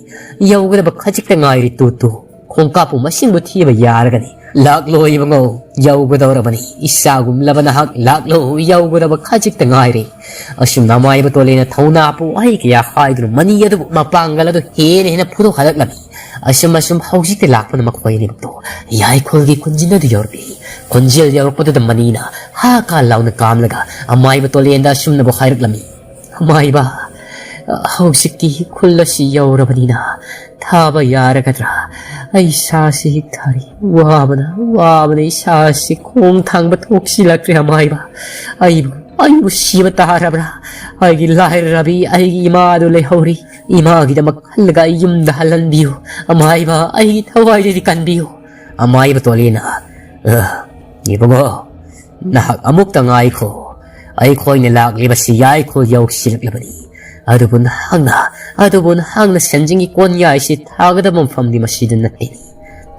ꯌꯧꯒꯗꯕ ꯈꯖꯤꯛꯇ ꯉꯥꯏꯔꯤ ꯇꯨ ꯇꯨ꯫ ꯈꯣꯡꯀꯥꯞꯄꯨ ꯃꯁꯤꯡꯕꯨ ꯊꯤꯕ ꯌꯥꯔꯒꯅꯤ꯫ ꯂꯥꯛꯂꯣ ꯏꯕꯨꯡꯉꯣ, ꯌꯧꯒꯗꯧꯔꯕꯅꯤ꯫ ꯏꯆꯥꯒꯨꯝꯂꯕ ꯅꯍꯥꯛ ꯂꯥꯛꯂꯣ, ꯌꯧꯒꯗꯕ ꯈꯖꯤꯛꯇ ꯉꯥꯏꯔꯦ꯫ ꯑꯁꯨꯝꯅ ꯑꯃꯥꯏꯕ ꯇꯣꯂꯦꯅ ꯊꯧꯅꯥ ꯄꯨ ꯋꯥꯍꯩ ꯀꯌꯥ ꯍꯥꯏꯗꯨꯅ ꯃꯅꯤ ꯑꯗꯨꯕꯨ ꯃꯄꯥꯡꯒꯜ ꯑꯗꯨ ꯍꯦꯟꯅ ꯍꯦꯟꯅ ꯐꯨꯗꯣꯛꯍꯜꯂꯛꯂꯝꯃꯤ꯫ ꯑꯁꯨꯝ ꯑꯁꯨꯝ ꯍꯧꯖꯤꯛꯇꯤ ꯂꯥꯛꯄꯅ ꯃꯈꯣꯏ ꯑꯅꯤꯃꯛꯇꯣ ꯌꯥꯏꯈꯨꯜꯒꯤ ꯈꯨꯟꯖꯤꯟ ꯑꯗꯨ ꯌꯧꯔꯛꯏ꯫ ꯈꯣꯟꯖꯦꯜ ꯌꯧꯔꯛꯄꯗꯨꯗ ꯃꯅꯤꯅ ꯍꯥ ꯀꯥ ꯂꯥꯎꯅ ꯀꯥꯝꯂꯒ ꯑꯃꯥꯏꯕ ꯇꯣꯂꯦꯟꯗ ꯑꯁꯨꯝꯅꯕꯨ ꯍꯥꯏꯔꯛꯂꯝꯃꯤ, "ꯑꯃꯥꯏꯕ, ꯍꯧꯖꯤꯛꯇꯤ ꯈꯨꯜ ꯑꯁꯤ ꯌꯧꯔꯕꯅꯤꯅ ꯊꯥꯕ ꯌꯥꯔꯒꯗ꯭ꯔꯥ? ꯑꯩ ꯏꯁꯥꯁꯤ ꯍꯤꯛꯊꯔꯤ꯫ ꯋꯥꯕꯅ, ꯋꯥꯕꯅ ꯏꯁꯥꯁꯤ ꯈꯣꯡ ꯊꯥꯡꯕ ꯊꯣꯛꯁꯤꯜꯂꯛꯇ꯭ꯔꯦ꯫ ꯑꯃꯥꯏꯕ, ꯑꯩꯕꯨ, ꯑꯩꯕꯨ ꯁꯤꯕ ꯇꯥꯔꯕ꯭ꯔꯥ? ꯑꯩꯒꯤ ꯂꯥꯏꯔꯔꯕꯤ, ꯑꯩꯒꯤ ꯏꯃꯥꯗꯨ ꯂꯩꯍꯧꯔꯤ꯫ ꯏꯃꯥꯒꯤꯗꯃꯛ ꯈꯜꯂꯒ ꯑꯩ ꯌꯨꯝꯗ ꯍꯜꯍꯟꯕꯤꯌꯨ꯫ ꯑꯃꯥꯏꯕ, ꯑꯩꯒꯤ ꯊꯋꯥꯏꯗꯗꯤ ꯀꯟꯕꯤꯌꯨ꯫" ꯑꯃꯥꯏꯕ ꯇꯣꯂꯦꯅ, "ꯑ, ꯏꯕꯨꯡꯉꯣ, ꯅꯍꯥꯛ ꯑꯃꯨꯛꯇ ꯉꯥꯏꯈꯣ꯫ ꯑꯩꯈꯣꯏꯅ ꯂꯥꯛꯂꯤꯕꯁꯤ ꯌꯥꯏꯈꯨꯜ ꯌꯧꯁꯤꯜꯂꯛꯂꯕꯅꯤ꯫ ꯑꯗꯨꯕꯨ ꯅꯍꯥꯛꯅ, ꯑꯗꯨꯕꯨ ꯅꯍꯥꯛꯅ ꯁꯦꯟꯖꯤꯡꯒꯤ ꯀꯣꯟꯌꯥꯏꯁꯤ ꯊꯥꯒꯗꯕ ꯃꯐꯝꯗꯤ ꯃꯁꯤꯗ ꯅꯠꯇꯦ꯫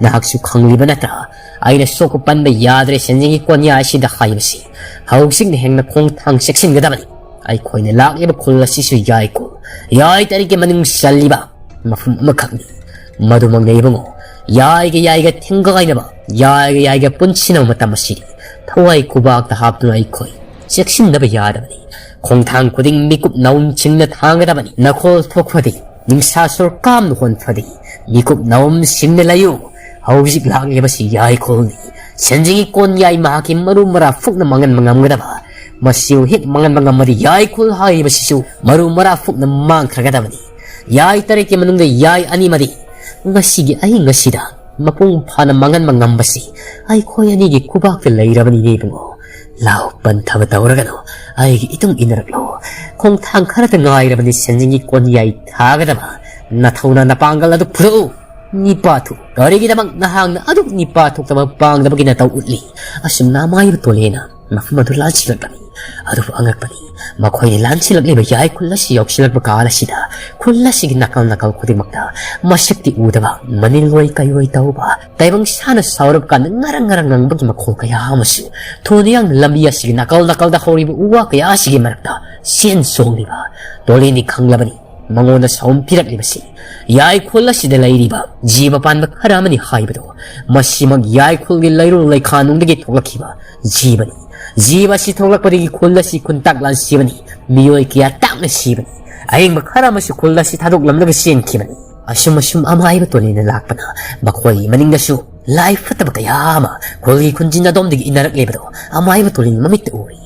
ꯅꯍꯥꯛꯁꯨ ꯈꯪꯂꯤꯕ ꯅꯠꯇ꯭ꯔꯥ? ꯑꯩꯅ ꯁꯣꯛꯄ ꯄꯟꯕ ꯌꯥꯗ꯭ꯔꯦ ꯁꯦꯟꯖꯤꯡꯒꯤ ꯀꯣꯟꯌꯥꯏꯁꯤꯗ ꯍꯥꯏꯕꯁꯤ꯫ ꯍꯧꯖꯤꯛꯅ ꯍꯦꯟꯅ ꯈꯣꯡꯊꯥꯡ ꯆꯦꯛꯁꯤꯟꯒꯗꯕꯅꯤ꯫ ꯑꯩꯈꯣꯏꯅ ꯂꯥꯛꯂꯤꯕ ꯈꯨꯜ ꯑꯁꯤꯁꯨ ꯌꯥꯏꯈꯨꯜ, ꯌꯥꯏ ꯇꯔꯦꯠꯀꯤ ꯃꯅꯨꯡ ꯆꯜꯂꯤꯕ ꯃꯐꯝ ꯑꯃꯈꯛꯅꯤ꯫ ꯃꯗꯨꯃꯛꯅ ꯏꯕꯨꯡꯉꯣ, ꯌꯥꯏꯒ ꯌꯥꯏꯒ ꯊꯤꯡꯒꯥꯏꯅꯕ, ꯌꯥꯏꯒ ꯌꯥꯏꯒ ꯄꯨꯟꯁꯤꯟꯅꯕ ꯃꯇꯝ ꯑꯁꯤꯗꯤ ꯊꯋꯥꯏ ꯈꯨꯕꯥꯛꯇ ꯍꯥꯞꯇꯨꯅ ꯑꯩꯈꯣꯏ ꯆꯦꯛꯁꯤꯟꯗꯕ ꯌꯥꯗꯕꯅꯤ꯫ ꯈꯣꯡꯊꯥꯡ ꯈꯨꯗꯤꯡ ꯃꯤꯀꯨꯞ ꯅꯥꯎꯝꯁꯤꯡꯅ ꯊꯥꯡꯒꯗꯕꯅꯤ꯫ ꯅꯈꯣꯜ ꯊꯣꯛꯐꯗꯤ, ꯅꯤꯡꯁꯥ ꯁꯣꯔ ꯀꯥꯝꯅ ꯍꯣꯟꯐꯗꯤ, ꯃꯤꯀꯨꯞ ꯅꯥꯎꯝꯁꯤꯡꯅ ꯂꯩꯌꯨ꯫ ꯍꯧꯖꯤꯛ ꯂꯥꯛꯂꯤꯕꯁꯤ ꯌꯥꯏꯈꯨꯜꯅꯤ꯫ ꯁꯦꯟꯖꯤꯡꯒꯤ ꯀꯣꯟꯌꯥꯏ ꯃꯍꯥꯛꯀꯤ ꯃꯔꯨ ꯃꯔꯥ ꯐꯨꯛꯅ ꯃꯥꯡꯍꯟꯕ ꯉꯝꯒꯗꯕ꯫ ꯃꯁꯤꯕꯨ ꯍꯦꯛ ꯃꯥꯡꯍꯟꯕ ꯉꯝꯃꯗꯤ ꯌꯥꯏꯈꯨꯜ ꯍꯥꯏꯔꯤꯕꯁꯤꯁꯨ ꯃꯔꯨ ꯃꯔꯥ ꯐꯨꯛꯅ ꯃꯥꯡꯈ꯭ꯔꯒꯗꯕꯅꯤ꯫ ꯌꯥꯏ ꯇꯔꯦꯠꯀꯤ ꯃꯅꯨꯡꯗ ꯌꯥꯏ ꯑꯅꯤꯃꯗꯤ ꯉꯁꯤꯒꯤ ꯑꯍꯤꯡ ꯑꯁꯤꯗ ꯃꯄꯨꯡ ꯐꯥꯅ ꯃꯥꯡꯍꯟꯕ ꯉꯝꯕꯁꯤ ꯑꯩꯈꯣꯏ ꯑꯅꯤꯒꯤ ꯈꯨꯕꯥꯛꯇ ꯂꯩꯔꯕꯅꯤꯅꯦ ꯏꯕꯨꯡꯉꯣ꯫ ꯂꯥꯎ ꯄꯟꯊꯕ ꯇꯧꯔꯒꯅꯨ, ꯑꯩꯒꯤ ꯏꯇꯨꯡ ꯏꯟꯅꯔꯛꯂꯣ꯫ ꯈꯣꯡꯊꯥꯡ ꯈꯔꯇ ꯉꯥꯏꯔꯕꯅꯤ ꯁꯦꯟꯖꯤꯡꯒꯤ ꯀꯣꯟꯌꯥꯏ ꯊꯥꯒꯗꯕ꯫ ꯅꯊꯧꯅ ꯅꯄꯥꯡꯒꯜ ꯑꯗꯨ ꯐꯨꯔꯛꯎ꯫ ꯅꯤꯄꯥ ꯊꯣꯛ꯫ ꯀꯔꯤꯒꯤꯗꯃꯛ ꯅꯍꯥꯛꯅ ꯑꯗꯨꯛ ꯅꯤꯄꯥ ꯊꯣꯛꯇꯕ ꯄꯥꯡꯗꯕꯒꯤ ꯅꯇꯧ ꯎꯠꯂꯤ? ꯑꯁꯨꯝꯅ ꯑꯃꯥꯏꯕ ꯇꯣꯂꯦꯅ ꯃꯐꯝ ꯑꯗꯨ ꯂꯥꯟꯁꯤꯜꯂꯛꯂꯝꯃꯤ꯫ ꯑꯗꯨꯕꯨ ꯑꯉꯛꯄꯅꯤ, ꯃꯈꯣꯏꯅ ꯂꯥꯟꯁꯤꯜꯂꯛꯂꯤꯕ ꯌꯥꯏ ꯈꯨꯜ ꯑꯁꯤ ꯌꯧꯁꯤꯜꯂꯛꯄ ꯀꯥꯟ ꯑꯁꯤꯗ ꯈꯨꯜ ꯑꯁꯤꯒꯤ ꯅꯥꯀꯜ ꯅꯥꯀꯜ ꯈꯨꯗꯤꯡꯃꯛꯇ ꯃꯁꯛꯇꯤ ꯎꯗꯕ, ꯃꯅꯤꯜ ꯑꯣꯏ ꯀꯩ ꯑꯣꯏ ꯇꯧꯕ, ꯇꯥꯏꯕꯪ ꯁꯥꯅ ꯁꯥꯎꯔꯕ ꯀꯥꯟꯗ ꯉꯔꯪ ꯉꯔꯪ ꯉꯪꯕꯒꯤ ꯃꯈꯣꯜ ꯀꯌꯥ ꯑꯃꯁꯨ, ꯊꯣꯏꯅ ꯌꯥꯡꯅ ꯂꯝꯕꯤ ꯑꯁꯤꯒꯤ ꯅꯥꯀꯜ ꯅꯥꯀꯜꯗ ꯍꯧꯔꯤꯕ ꯎ ꯋꯥ ꯀꯌꯥ ꯑꯁꯤꯒꯤ ꯃꯔꯛꯇ ꯆꯦꯟ ꯆꯣꯡꯂꯤꯕ ꯇꯣꯂꯦꯟꯗꯤ ꯈꯪꯂꯕꯅꯤ꯫ ꯃꯉꯣꯟꯗ ꯁꯥꯎꯝ ꯄꯤꯔꯛꯂꯤꯕꯁꯤ ꯌꯥꯏꯈꯨꯜ ꯑꯁꯤꯗ ꯂꯩꯔꯤꯕ ꯖꯤꯕ ꯄꯥꯟꯕ ꯈꯔ ꯑꯃꯅꯤ ꯍꯥꯏꯕꯗꯣ꯫ ꯃꯁꯤꯃꯛ ꯌꯥꯏꯈꯨꯜꯒꯤ ꯂꯩꯔꯣꯜ ꯂꯩꯈꯥꯅꯨꯡꯗꯒꯤ ꯊꯣꯛꯂꯛꯈꯤꯕ ꯖꯤꯕꯅꯤ꯫ ꯖꯤꯕ ꯑꯁꯤ ꯊꯣꯛꯂꯛꯄꯗꯒꯤ ꯈꯨꯜ ꯑꯁꯤ ꯈꯨꯟꯇꯥꯛ ꯂꯥꯟꯁꯤꯕꯅꯤ꯫ ꯃꯤꯑꯣꯏ ꯀꯌꯥ ꯇꯥꯛꯅ ꯁꯤꯕꯅꯤ꯫ ꯑꯌꯦꯡꯕ ꯈꯔ ꯑꯃꯁꯨ ꯈꯨꯜ ꯑꯁꯤ ꯊꯥꯗꯣꯛꯂꯝꯂꯒ ꯆꯦꯟꯈꯤꯕꯅꯤ꯫ ꯑꯁꯨꯝ ꯑꯁꯨꯝ ꯑꯃꯥꯏꯕ ꯇꯣꯂꯦꯟꯅ ꯂꯥꯛꯄꯅ ꯃꯈꯣꯏꯒꯤ ꯃꯅꯤꯡꯗꯁꯨ ꯂꯥꯏ ꯐꯠꯇꯕ ꯀꯌꯥ ꯑꯃ ꯈꯨꯜꯒꯤ ꯈꯨꯟꯖꯤꯟ ꯑꯗꯣꯝꯗꯒꯤ ꯏꯟꯅꯔꯛꯂꯤꯕꯗꯣ ꯑꯃꯥꯏꯕ ꯇꯣꯂꯦꯟꯒꯤ ꯃꯃꯤꯠꯇ ꯎꯔꯤ꯫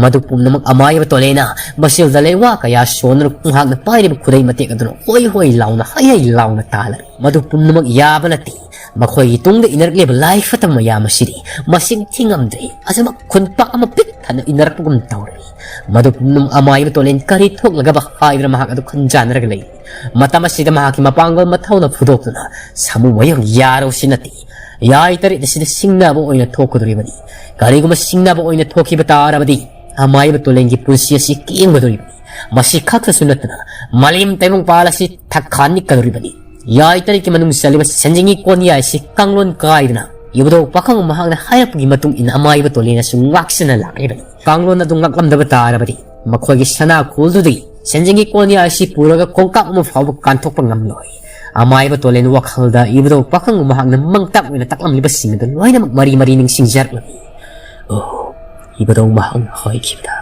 ꯃꯗꯨ ꯄꯨꯝꯅꯃꯛ ꯑꯃꯥꯏꯕ ꯇꯣꯂꯦꯟꯅ ꯃꯁꯤꯜꯗ ꯂꯩꯋꯥ ꯀꯌꯥ ꯁꯣꯟꯗꯨꯅ ꯈꯣꯡꯍꯥꯛꯅ ꯄꯥꯏꯔꯤꯕ ꯈꯨꯗꯩ ꯃꯇꯦꯛ ꯑꯗꯨꯅ ꯍꯣꯏ ꯍꯣꯏ ꯂꯥꯎꯅ ꯍꯩ ꯍꯩ ꯂꯥꯎꯅ ꯇꯥꯜꯂꯔꯤ꯫ ꯃꯗꯨ ꯄꯨꯝꯅꯃꯛ ꯌꯥꯕ ꯅꯠꯇꯦ꯫ ꯃꯈꯣꯏꯒꯤ ꯇꯨꯡꯗ ꯏꯟꯅꯔꯛꯂꯤꯕ ꯂꯥꯏ ꯐꯠꯇꯕ ꯃꯌꯥꯝ ꯑꯁꯤꯗꯤ ꯃꯁꯤꯡ ꯊꯤꯉꯝꯗ꯭ꯔꯦ꯫ ꯑꯁꯨꯃꯛ ꯈꯨꯟꯄꯥꯛ ꯑꯃ ꯄꯤꯛ ꯊꯟꯅ ꯏꯟꯅꯔꯛꯄꯒꯨꯝ ꯇꯧꯔꯦ꯫ ꯃꯗꯨ ꯄꯨꯝꯅꯃꯛ ꯑꯃꯥꯏꯕ ꯇꯣꯂꯦꯟ ꯀꯔꯤ ꯊꯣꯛꯂꯒꯕ ꯍꯥꯏꯗꯨꯅ ꯃꯍꯥꯛ ꯑꯗꯨ ꯈꯟꯖꯥꯟꯅꯔꯒ ꯂꯩꯔꯤ꯫ ꯃꯇꯝ ꯑꯁꯤꯗ ꯃꯍꯥꯛꯀꯤ ꯃꯄꯥꯡꯒꯜ ꯃꯊꯧꯅ ꯐꯨꯗꯣꯛꯇꯨꯅ ꯁꯥꯃꯨ ꯃꯌꯣꯡ ꯌꯥꯔꯣꯁꯤ ꯅꯠꯇꯦ꯫ ꯌꯥꯏ ꯇꯔꯦꯠ ꯑꯁꯤꯗ ꯁꯤꯡꯅꯕ ꯑꯣꯏꯅ ꯊꯣꯛꯀꯗꯧꯔꯤꯕꯅꯤ꯫ ꯀꯔꯤꯒꯨꯝꯕ ꯁꯤꯡꯅꯕ ꯑꯣꯏꯅ ꯊꯣꯛꯈꯤꯕ ꯇꯥꯔꯕꯗꯤ ꯑꯃꯥꯏꯕ ꯇꯣꯂꯦꯟꯒꯤ ꯄꯨꯟꯁꯤ ꯑꯁꯤ ꯀꯦꯡꯒꯗꯧꯔꯤꯕꯅꯤ꯫ ꯃꯁꯤ ꯈꯛꯇꯁꯨ ꯅꯠꯇꯅ ꯃꯥꯂꯦꯝ ꯇꯥꯏꯕꯪꯄꯥꯜ ꯑꯁꯤ ꯊꯛꯈꯥ ꯅꯤꯛꯀꯗꯧꯔꯤꯕꯅꯤ꯫ ꯌꯥꯏ ꯇꯔꯦꯠꯀꯤ ꯃꯅꯨꯡ ꯆꯜꯂꯤꯕ ꯁꯦꯟꯖꯦꯡꯒꯤ ꯀꯣꯟꯌꯥꯏ ꯑꯁꯤ ꯀꯥꯡꯂꯣꯟ ꯀꯥꯏꯗꯅ ꯏꯕꯨꯙꯧ ꯄꯥꯈꯪ ꯃꯍꯥꯛꯅ ꯍꯥꯏꯔꯛꯄꯒꯤ ꯃꯇꯨꯡ ꯏꯟꯅ ꯑꯃꯥꯏꯕ ꯇꯣꯂꯦꯟꯅꯁꯨ ꯉꯥꯛꯁꯦꯟꯅ ꯂꯥꯛꯂꯤꯕꯅꯤ꯫ ꯀꯥꯡꯂꯣꯟ ꯑꯗꯨ ꯉꯥꯛꯂꯝꯗꯕ ꯇꯥꯔꯕꯗꯤ ꯃꯈꯣꯏꯒꯤ ꯁꯅꯥ ꯈꯨꯜꯗꯨꯗꯒꯤ ꯁꯦꯟꯖꯦꯡꯒꯤ ꯀꯣꯟꯌꯥ ꯑꯁꯤ ꯄꯨꯔꯒ ꯈꯣꯡꯀꯥꯞ ꯑꯃ ꯐꯥꯎꯕ ꯀꯥꯟꯊꯣꯛꯄ ꯉꯝꯂꯣꯏ꯫ ꯑꯃꯥꯏꯕ ꯇꯣꯂꯦꯟ ꯋꯥꯈꯜꯗ ꯏꯕꯨꯙꯧ ꯄꯥꯈꯪ ꯃꯍꯥꯛꯅ ꯃꯪꯇꯥꯛ ꯑꯣꯏꯅ ꯇꯥꯛꯂꯝꯂꯤꯕꯁꯤꯡ ꯑꯗꯨ ꯂꯣꯏꯅꯃꯛ ꯃꯔꯤ ꯃꯔꯤ ꯅꯤꯡꯁꯤꯡꯖꯔꯛꯂꯝꯃꯤ꯫ ꯑꯣ, ꯏꯕꯨꯙꯧ ꯃꯍꯥꯛꯅ ꯍꯥꯏꯈꯤꯕꯗ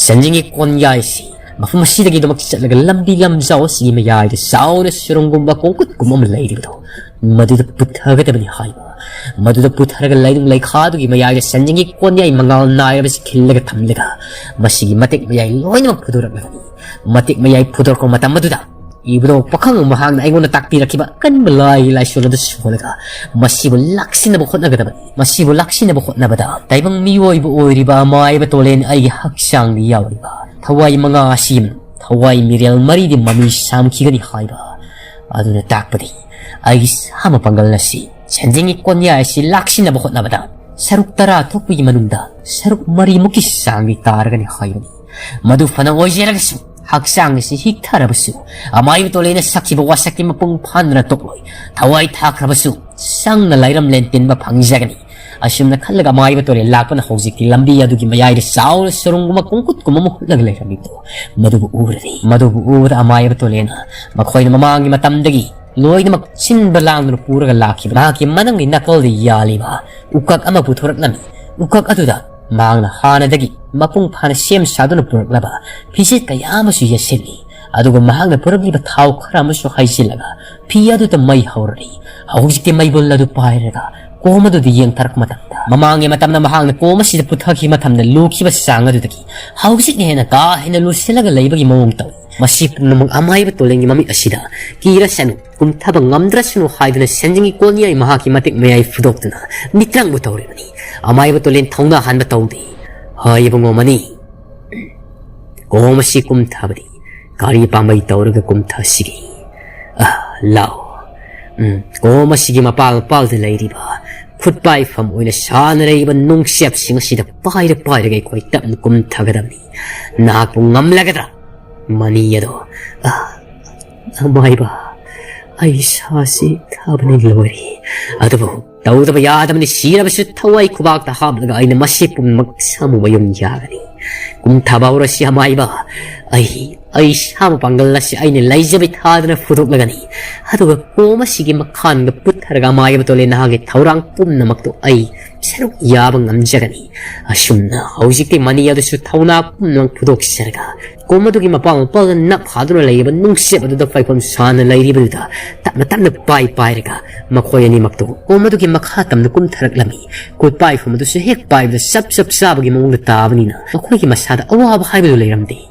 ꯁꯦꯟꯖꯦꯡꯒꯤ ꯀꯣꯟꯌꯥꯏꯁꯤ ꯃꯐꯝ ꯑꯁꯤꯗꯒꯤꯗꯃꯛ ꯆꯠꯂꯒ ꯂꯝꯕꯤ ꯂꯝꯖꯥꯎ ꯑꯁꯤꯒꯤ ꯃꯌꯥꯏꯗ ꯆꯥꯎꯅ ꯁꯨꯔꯪꯒꯨꯝꯕ ꯀꯣꯡꯀꯨꯠꯀꯨꯝꯕ ꯑꯃ ꯂꯩꯔꯤꯕꯗꯣ ꯃꯗꯨꯗ ꯄꯨꯊꯒꯗꯕꯅꯤ ꯍꯥꯏꯕ꯫ ꯃꯗꯨꯗ ꯄꯨꯊꯔꯒ ꯂꯩꯅꯨꯡ ꯂꯩꯈꯥꯗꯨꯒꯤ ꯃꯌꯥꯏꯗ ꯁꯦꯟꯖꯦꯡꯒꯤ ꯀꯣꯟꯌꯥꯏ ꯃꯉꯥꯜ ꯅꯥꯏꯔꯕꯁꯤ ꯈꯤꯜꯂꯒ ꯊꯝꯂꯒ ꯃꯁꯤꯒꯤ ꯃꯇꯦꯛ ꯃꯌꯥꯏ ꯂꯣꯏꯅꯃꯛ ꯐꯨꯗꯣꯔꯛꯂꯒꯅꯤ꯫ ꯃꯇꯦꯛ ꯃꯌꯥꯏ ꯐꯨꯗꯣꯔꯛꯄ ꯃꯇꯝ ꯑꯗꯨꯗ ꯏꯕꯨꯙꯧ ꯄꯥꯈꯪ ꯃꯍꯥꯛꯅ ꯑꯩꯉꯣꯟꯗ ꯇꯥꯛꯄꯤꯔꯛꯈꯤꯕ ꯑꯀꯟꯕ ꯂꯥꯏꯒꯤ ꯂꯥꯏꯁꯣꯟ ꯑꯗꯨ ꯁꯣꯜꯂꯒ ꯃꯁꯤꯕꯨ ꯂꯥꯛꯁꯤꯟꯅꯕ ꯍꯣꯠꯅꯒꯗꯕꯅꯤ꯫ ꯃꯁꯤꯕꯨ ꯂꯥꯛꯁꯤꯟꯅꯕ ꯍꯣꯠꯅꯕꯗ ꯇꯥꯏꯕꯪ ꯃꯤꯑꯣꯏꯕ ꯑꯣꯏꯔꯤꯕ ꯑꯃꯥꯏꯕ ꯇꯣꯂꯦꯟ ꯑꯩꯒꯤ ꯍꯛꯆꯥꯡꯗ ꯌꯥꯎꯔꯤꯕ ꯊꯋꯥꯏ ꯃꯉꯥ ꯑꯁꯤ ꯊꯋꯥꯏ ꯃꯤꯔꯦꯜ ꯃꯔꯤꯗꯤ ꯃꯃꯤ ꯁꯥꯝꯈꯤꯒꯅꯤ ꯍꯥꯏꯕ ꯑꯗꯨꯅ ꯇꯥꯛꯄꯗꯤ ꯑꯩꯒꯤ ꯁꯥꯃ ꯄꯥꯡꯒꯜ ꯑꯁꯤ ꯁꯦꯟꯖꯦꯡꯒꯤ ꯀꯣꯟꯌꯥ ꯑꯁꯤ ꯂꯥꯛꯁꯤꯟꯅꯕ ꯍꯣꯠꯅꯕꯗ ꯁꯔꯨꯛ ꯇꯔꯥ ꯊꯣꯛꯄꯒꯤ ꯃꯅꯨꯡꯗ ꯁꯔꯨꯛ ꯃꯔꯤꯃꯨꯛꯀꯤ ꯆꯥꯡꯗꯤ ꯇꯥꯔꯒꯅꯤ ꯍꯥꯏꯕꯅꯤ꯫ ꯃꯗꯨ ꯐꯅ ꯑꯣꯏꯖꯔꯒꯁꯨ ꯍꯛꯆꯥꯡ ꯑꯁꯤ ꯍꯤꯛꯊꯔꯕꯁꯨ ꯑꯃꯥꯏꯕ ꯇꯣꯂꯦꯟꯅ ꯁꯛꯈꯤꯕ ꯋꯥꯁꯛꯇꯤ ꯃꯄꯨꯡ ꯐꯥꯅ ꯇꯣꯛꯂꯣꯏ꯫ ꯊꯋꯥꯏ ꯊꯥꯈ꯭ꯔꯕꯁꯨ ꯁꯪꯅ ꯂꯩꯔꯝꯂꯦꯟ ꯇꯤꯟꯕ ꯐꯪꯖꯒꯅꯤ꯫ ꯑꯁꯨꯝꯅ ꯈꯜꯂꯒ ꯑꯃꯥꯏꯕ ꯇꯣꯔꯦꯜ ꯂꯥꯛꯄꯅ ꯍꯧꯖꯤꯛꯇꯤ ꯂꯝꯕꯤ ꯑꯗꯨꯒꯤ ꯃꯌꯥꯏꯗ ꯆꯥꯎꯅ ꯁꯨꯔꯨꯡꯒꯨꯝꯕ ꯀꯣꯡꯀꯨꯠꯀꯨꯝꯕ ꯑꯃ ꯍꯨꯠꯂꯒ ꯂꯩꯔꯝꯃꯤꯕꯗꯣ ꯃꯗꯨꯕꯨ ꯎꯔꯦ꯫ ꯃꯗꯨꯕꯨ ꯎꯕꯗ ꯑꯃꯥꯏꯕ ꯇꯣꯔꯦꯜꯅ ꯃꯈꯣꯏꯅ ꯃꯃꯥꯡꯒꯤ ꯃꯇꯝꯗꯒꯤ ꯂꯣꯏꯅꯃꯛ ꯁꯤꯟꯕ ꯂꯥꯡꯗꯨꯅ ꯄꯨꯔꯒ ꯂꯥꯛꯈꯤꯕ ꯃꯍꯥꯛꯀꯤ ꯃꯅꯪꯒꯤ ꯅꯥꯀꯜꯗ ꯌꯥꯜꯂꯤꯕ ꯎꯀꯛ ꯑꯃ ꯄꯨꯊꯣꯔꯛꯂꯝꯃꯤ꯫ ꯎꯀꯛ ꯑꯗꯨꯗ ꯃꯍꯥꯛꯅ ꯍꯥꯟꯅꯗꯒꯤ ꯃꯄꯨꯡ ꯐꯥꯅ ꯁꯦꯝ ꯁꯥꯗꯨꯅ ꯄꯨꯔꯛꯂꯕ ꯐꯤꯖꯦꯠ ꯀꯌꯥ ꯑꯃꯁꯨ ꯌꯦꯠꯁꯤꯜꯂꯤ꯫ ꯑꯗꯨꯒ ꯃꯍꯥꯛꯅ ꯄꯨꯔꯛꯂꯤꯕ ꯊꯥꯎ ꯈꯔ ꯑꯃꯁꯨ ꯍꯩꯖꯤꯜꯂꯒ ꯐꯤ ꯑꯗꯨꯗ ꯃꯩ ꯍꯧꯔꯛꯏ꯫ ꯍꯧꯖꯤꯛꯇꯤ ꯃꯩꯕꯨꯜ ꯑꯗꯨ ꯄꯥꯏꯔꯒ ꯀꯣꯝ ꯑꯗꯨꯗ ꯌꯦꯡꯊꯔꯛꯄ ꯃꯇꯝꯗ, ꯃꯃꯥꯡꯒꯤ ꯃꯇꯝꯗ ꯃꯍꯥꯛꯅ ꯀꯣꯝ ꯑꯁꯤꯗ ꯄꯨꯊꯈꯤꯕ ꯃꯇꯝꯗ ꯂꯨꯈꯤꯕ ꯆꯥꯡ ꯑꯗꯨꯗꯒꯤ ꯍꯧꯖꯤꯛꯅ ꯍꯦꯟꯅ ꯀꯥ ꯍꯦꯟꯅ ꯂꯨꯁꯤꯜꯂꯒ ꯂꯩꯕꯒꯤ ꯃꯑꯣꯡ ꯇꯧꯏ꯫ ꯃꯁꯤ ꯄꯨꯝꯅꯃꯛ ꯑꯃꯥꯏꯕ ꯇꯣꯂꯦꯟꯒꯤ ꯃꯃꯤꯠ ꯑꯁꯤꯗ ꯀꯤꯔꯁꯅꯨ, ꯀꯨꯝꯊꯕ ꯉꯝꯗ꯭ꯔꯁꯅꯨ ꯍꯥꯏꯗꯨꯅ ꯁꯦꯟꯖꯤꯡꯒꯤ ꯀꯣꯟꯌꯥꯏ ꯃꯍꯥꯛꯀꯤ ꯃꯇꯤꯛ ꯃꯌꯥꯏ ꯐꯨꯗꯣꯛꯇꯨꯅ ꯃꯤꯇ꯭ꯔꯪꯕꯨ ꯇꯧꯔꯤꯕꯅꯤ꯫ ꯑꯃꯥꯏꯕ ꯇꯣꯂꯦꯟ ꯊꯧꯅꯥ ꯍꯟꯕ ꯇꯧꯗꯦ꯫ ꯍꯥꯏ ꯏꯕꯨꯡꯉꯣ ꯃꯅꯤ, ꯀꯣꯝ ꯑꯁꯤ ꯀꯨꯝꯊꯕꯗꯤ ꯒꯥꯔꯤ ꯄꯥꯝꯕꯩ ꯇꯧꯔꯒ ꯀꯨꯝꯊꯁꯤꯒꯦ꯫ ꯑ, ꯂꯥꯎ꯫ ꯎꯝ, ꯀꯣꯝ ꯑꯁꯤꯒꯤ ꯃꯄꯥꯜ ꯃꯄꯥꯜꯗ ꯂꯩꯔꯤꯕ ꯈꯨꯠ ꯄꯥꯏꯐꯝ ꯑꯣꯏꯅ ꯁꯥꯅ ꯂꯩꯔꯤꯕ ꯅꯨꯡꯁꯦꯞꯁꯤꯡ ꯑꯁꯤꯗ ꯄꯥꯏꯔ ꯄꯥꯏꯔꯒ ꯑꯩꯈꯣꯏ ꯇꯞꯅ ꯀꯨꯝꯊꯒꯗꯕꯅꯤ꯫ ꯅꯍꯥꯛꯄꯨ ꯉꯝꯂꯒꯗ꯭ꯔꯥ? ꯃꯅꯤ ꯑꯗꯣ, ꯑ, ꯑꯃꯥꯏꯕ, ꯑꯩ ꯁꯥꯁꯤ ꯊꯥꯕꯅ ꯂꯣꯏꯔꯦ꯫ ꯑꯗꯨꯕꯨ ꯇꯧꯗꯕ ꯌꯥꯗꯕꯅꯤ, ꯁꯤꯔꯕꯁꯨ ꯊꯋꯥꯏ ꯈꯨꯕꯥꯛꯇ ꯍꯥꯞꯂꯒ ꯑꯩꯅ ꯃꯁꯤ ꯄꯨꯝꯅꯃꯛ ꯁꯥꯃꯨ ꯃꯌꯨꯝ ꯌꯥꯒꯅꯤ꯫ ꯀꯨꯝꯊꯕ ꯍꯧꯔꯁꯤ ꯑꯃꯥꯏꯕ꯫ ꯑꯩ, ꯑꯩ ꯁꯥꯃꯨ ꯄꯥꯡꯒꯜ ꯑꯁꯤ ꯑꯩꯅ ꯂꯩꯖꯕꯤ ꯊꯥꯗꯅ ꯐꯨꯗꯣꯛꯂꯒꯅꯤ꯫ ꯑꯗꯨꯒ ꯀꯣꯝ ꯑꯁꯤꯒꯤ ꯃꯈꯥꯟꯗ ꯄꯨꯊꯔꯒ ꯑꯃꯥꯏꯕ ꯇꯣꯂꯦ ꯅꯍꯥꯛꯀꯤ ꯊꯧꯔꯥꯡ ꯄꯨꯝꯅꯃꯛꯇꯨ ꯑꯩ ꯁꯔꯨꯛ ꯌꯥꯕ ꯉꯝꯖꯒꯅꯤ꯫ ꯑꯁꯨꯝꯅ ꯍꯧꯖꯤꯛꯇꯤ ꯃꯅꯤ ꯑꯗꯨꯁꯨ ꯊꯧꯅꯥ ꯄꯨꯝꯅꯃꯛ ꯐꯨꯗꯣꯛꯆꯔꯒ ꯀꯣꯝ ꯑꯗꯨꯒꯤ ꯃꯄꯥ ꯃꯄꯥꯜꯗ ꯅꯞ ꯍꯥꯗꯨꯅ ꯂꯩꯔꯤꯕ ꯅꯨꯡꯁꯦꯞ ꯑꯗꯨꯗ ꯄꯥꯏꯐꯝ ꯁꯥꯅ ꯂꯩꯔꯤꯕꯗꯨꯗ ꯇꯞꯅ ꯇꯞꯅ ꯄꯥꯏ ꯄꯥꯏꯔꯒ ꯃꯈꯣꯏ ꯑꯅꯤꯃꯛꯇꯨ ꯀꯣꯝ ꯑꯗꯨꯒꯤ ꯃꯈꯥ ꯇꯝꯅ ꯀꯨꯝꯊꯔꯛꯂꯝꯃꯤ꯫ ꯈꯨꯠ ꯄꯥꯏꯐꯝ ꯑꯗꯨꯁꯨ ꯍꯦꯛ ꯄꯥꯏꯕꯗ ꯆꯞ ꯆꯞ ꯆꯥꯕꯒꯤ ꯃꯑꯣꯡꯗ ꯇꯥꯕꯅꯤꯅ ꯃꯈꯣꯏꯒꯤ ꯃꯁꯥꯗ ꯑꯋꯥꯕ ꯍꯥꯏꯕꯗꯨ ꯂꯩꯔꯝꯗꯦ꯫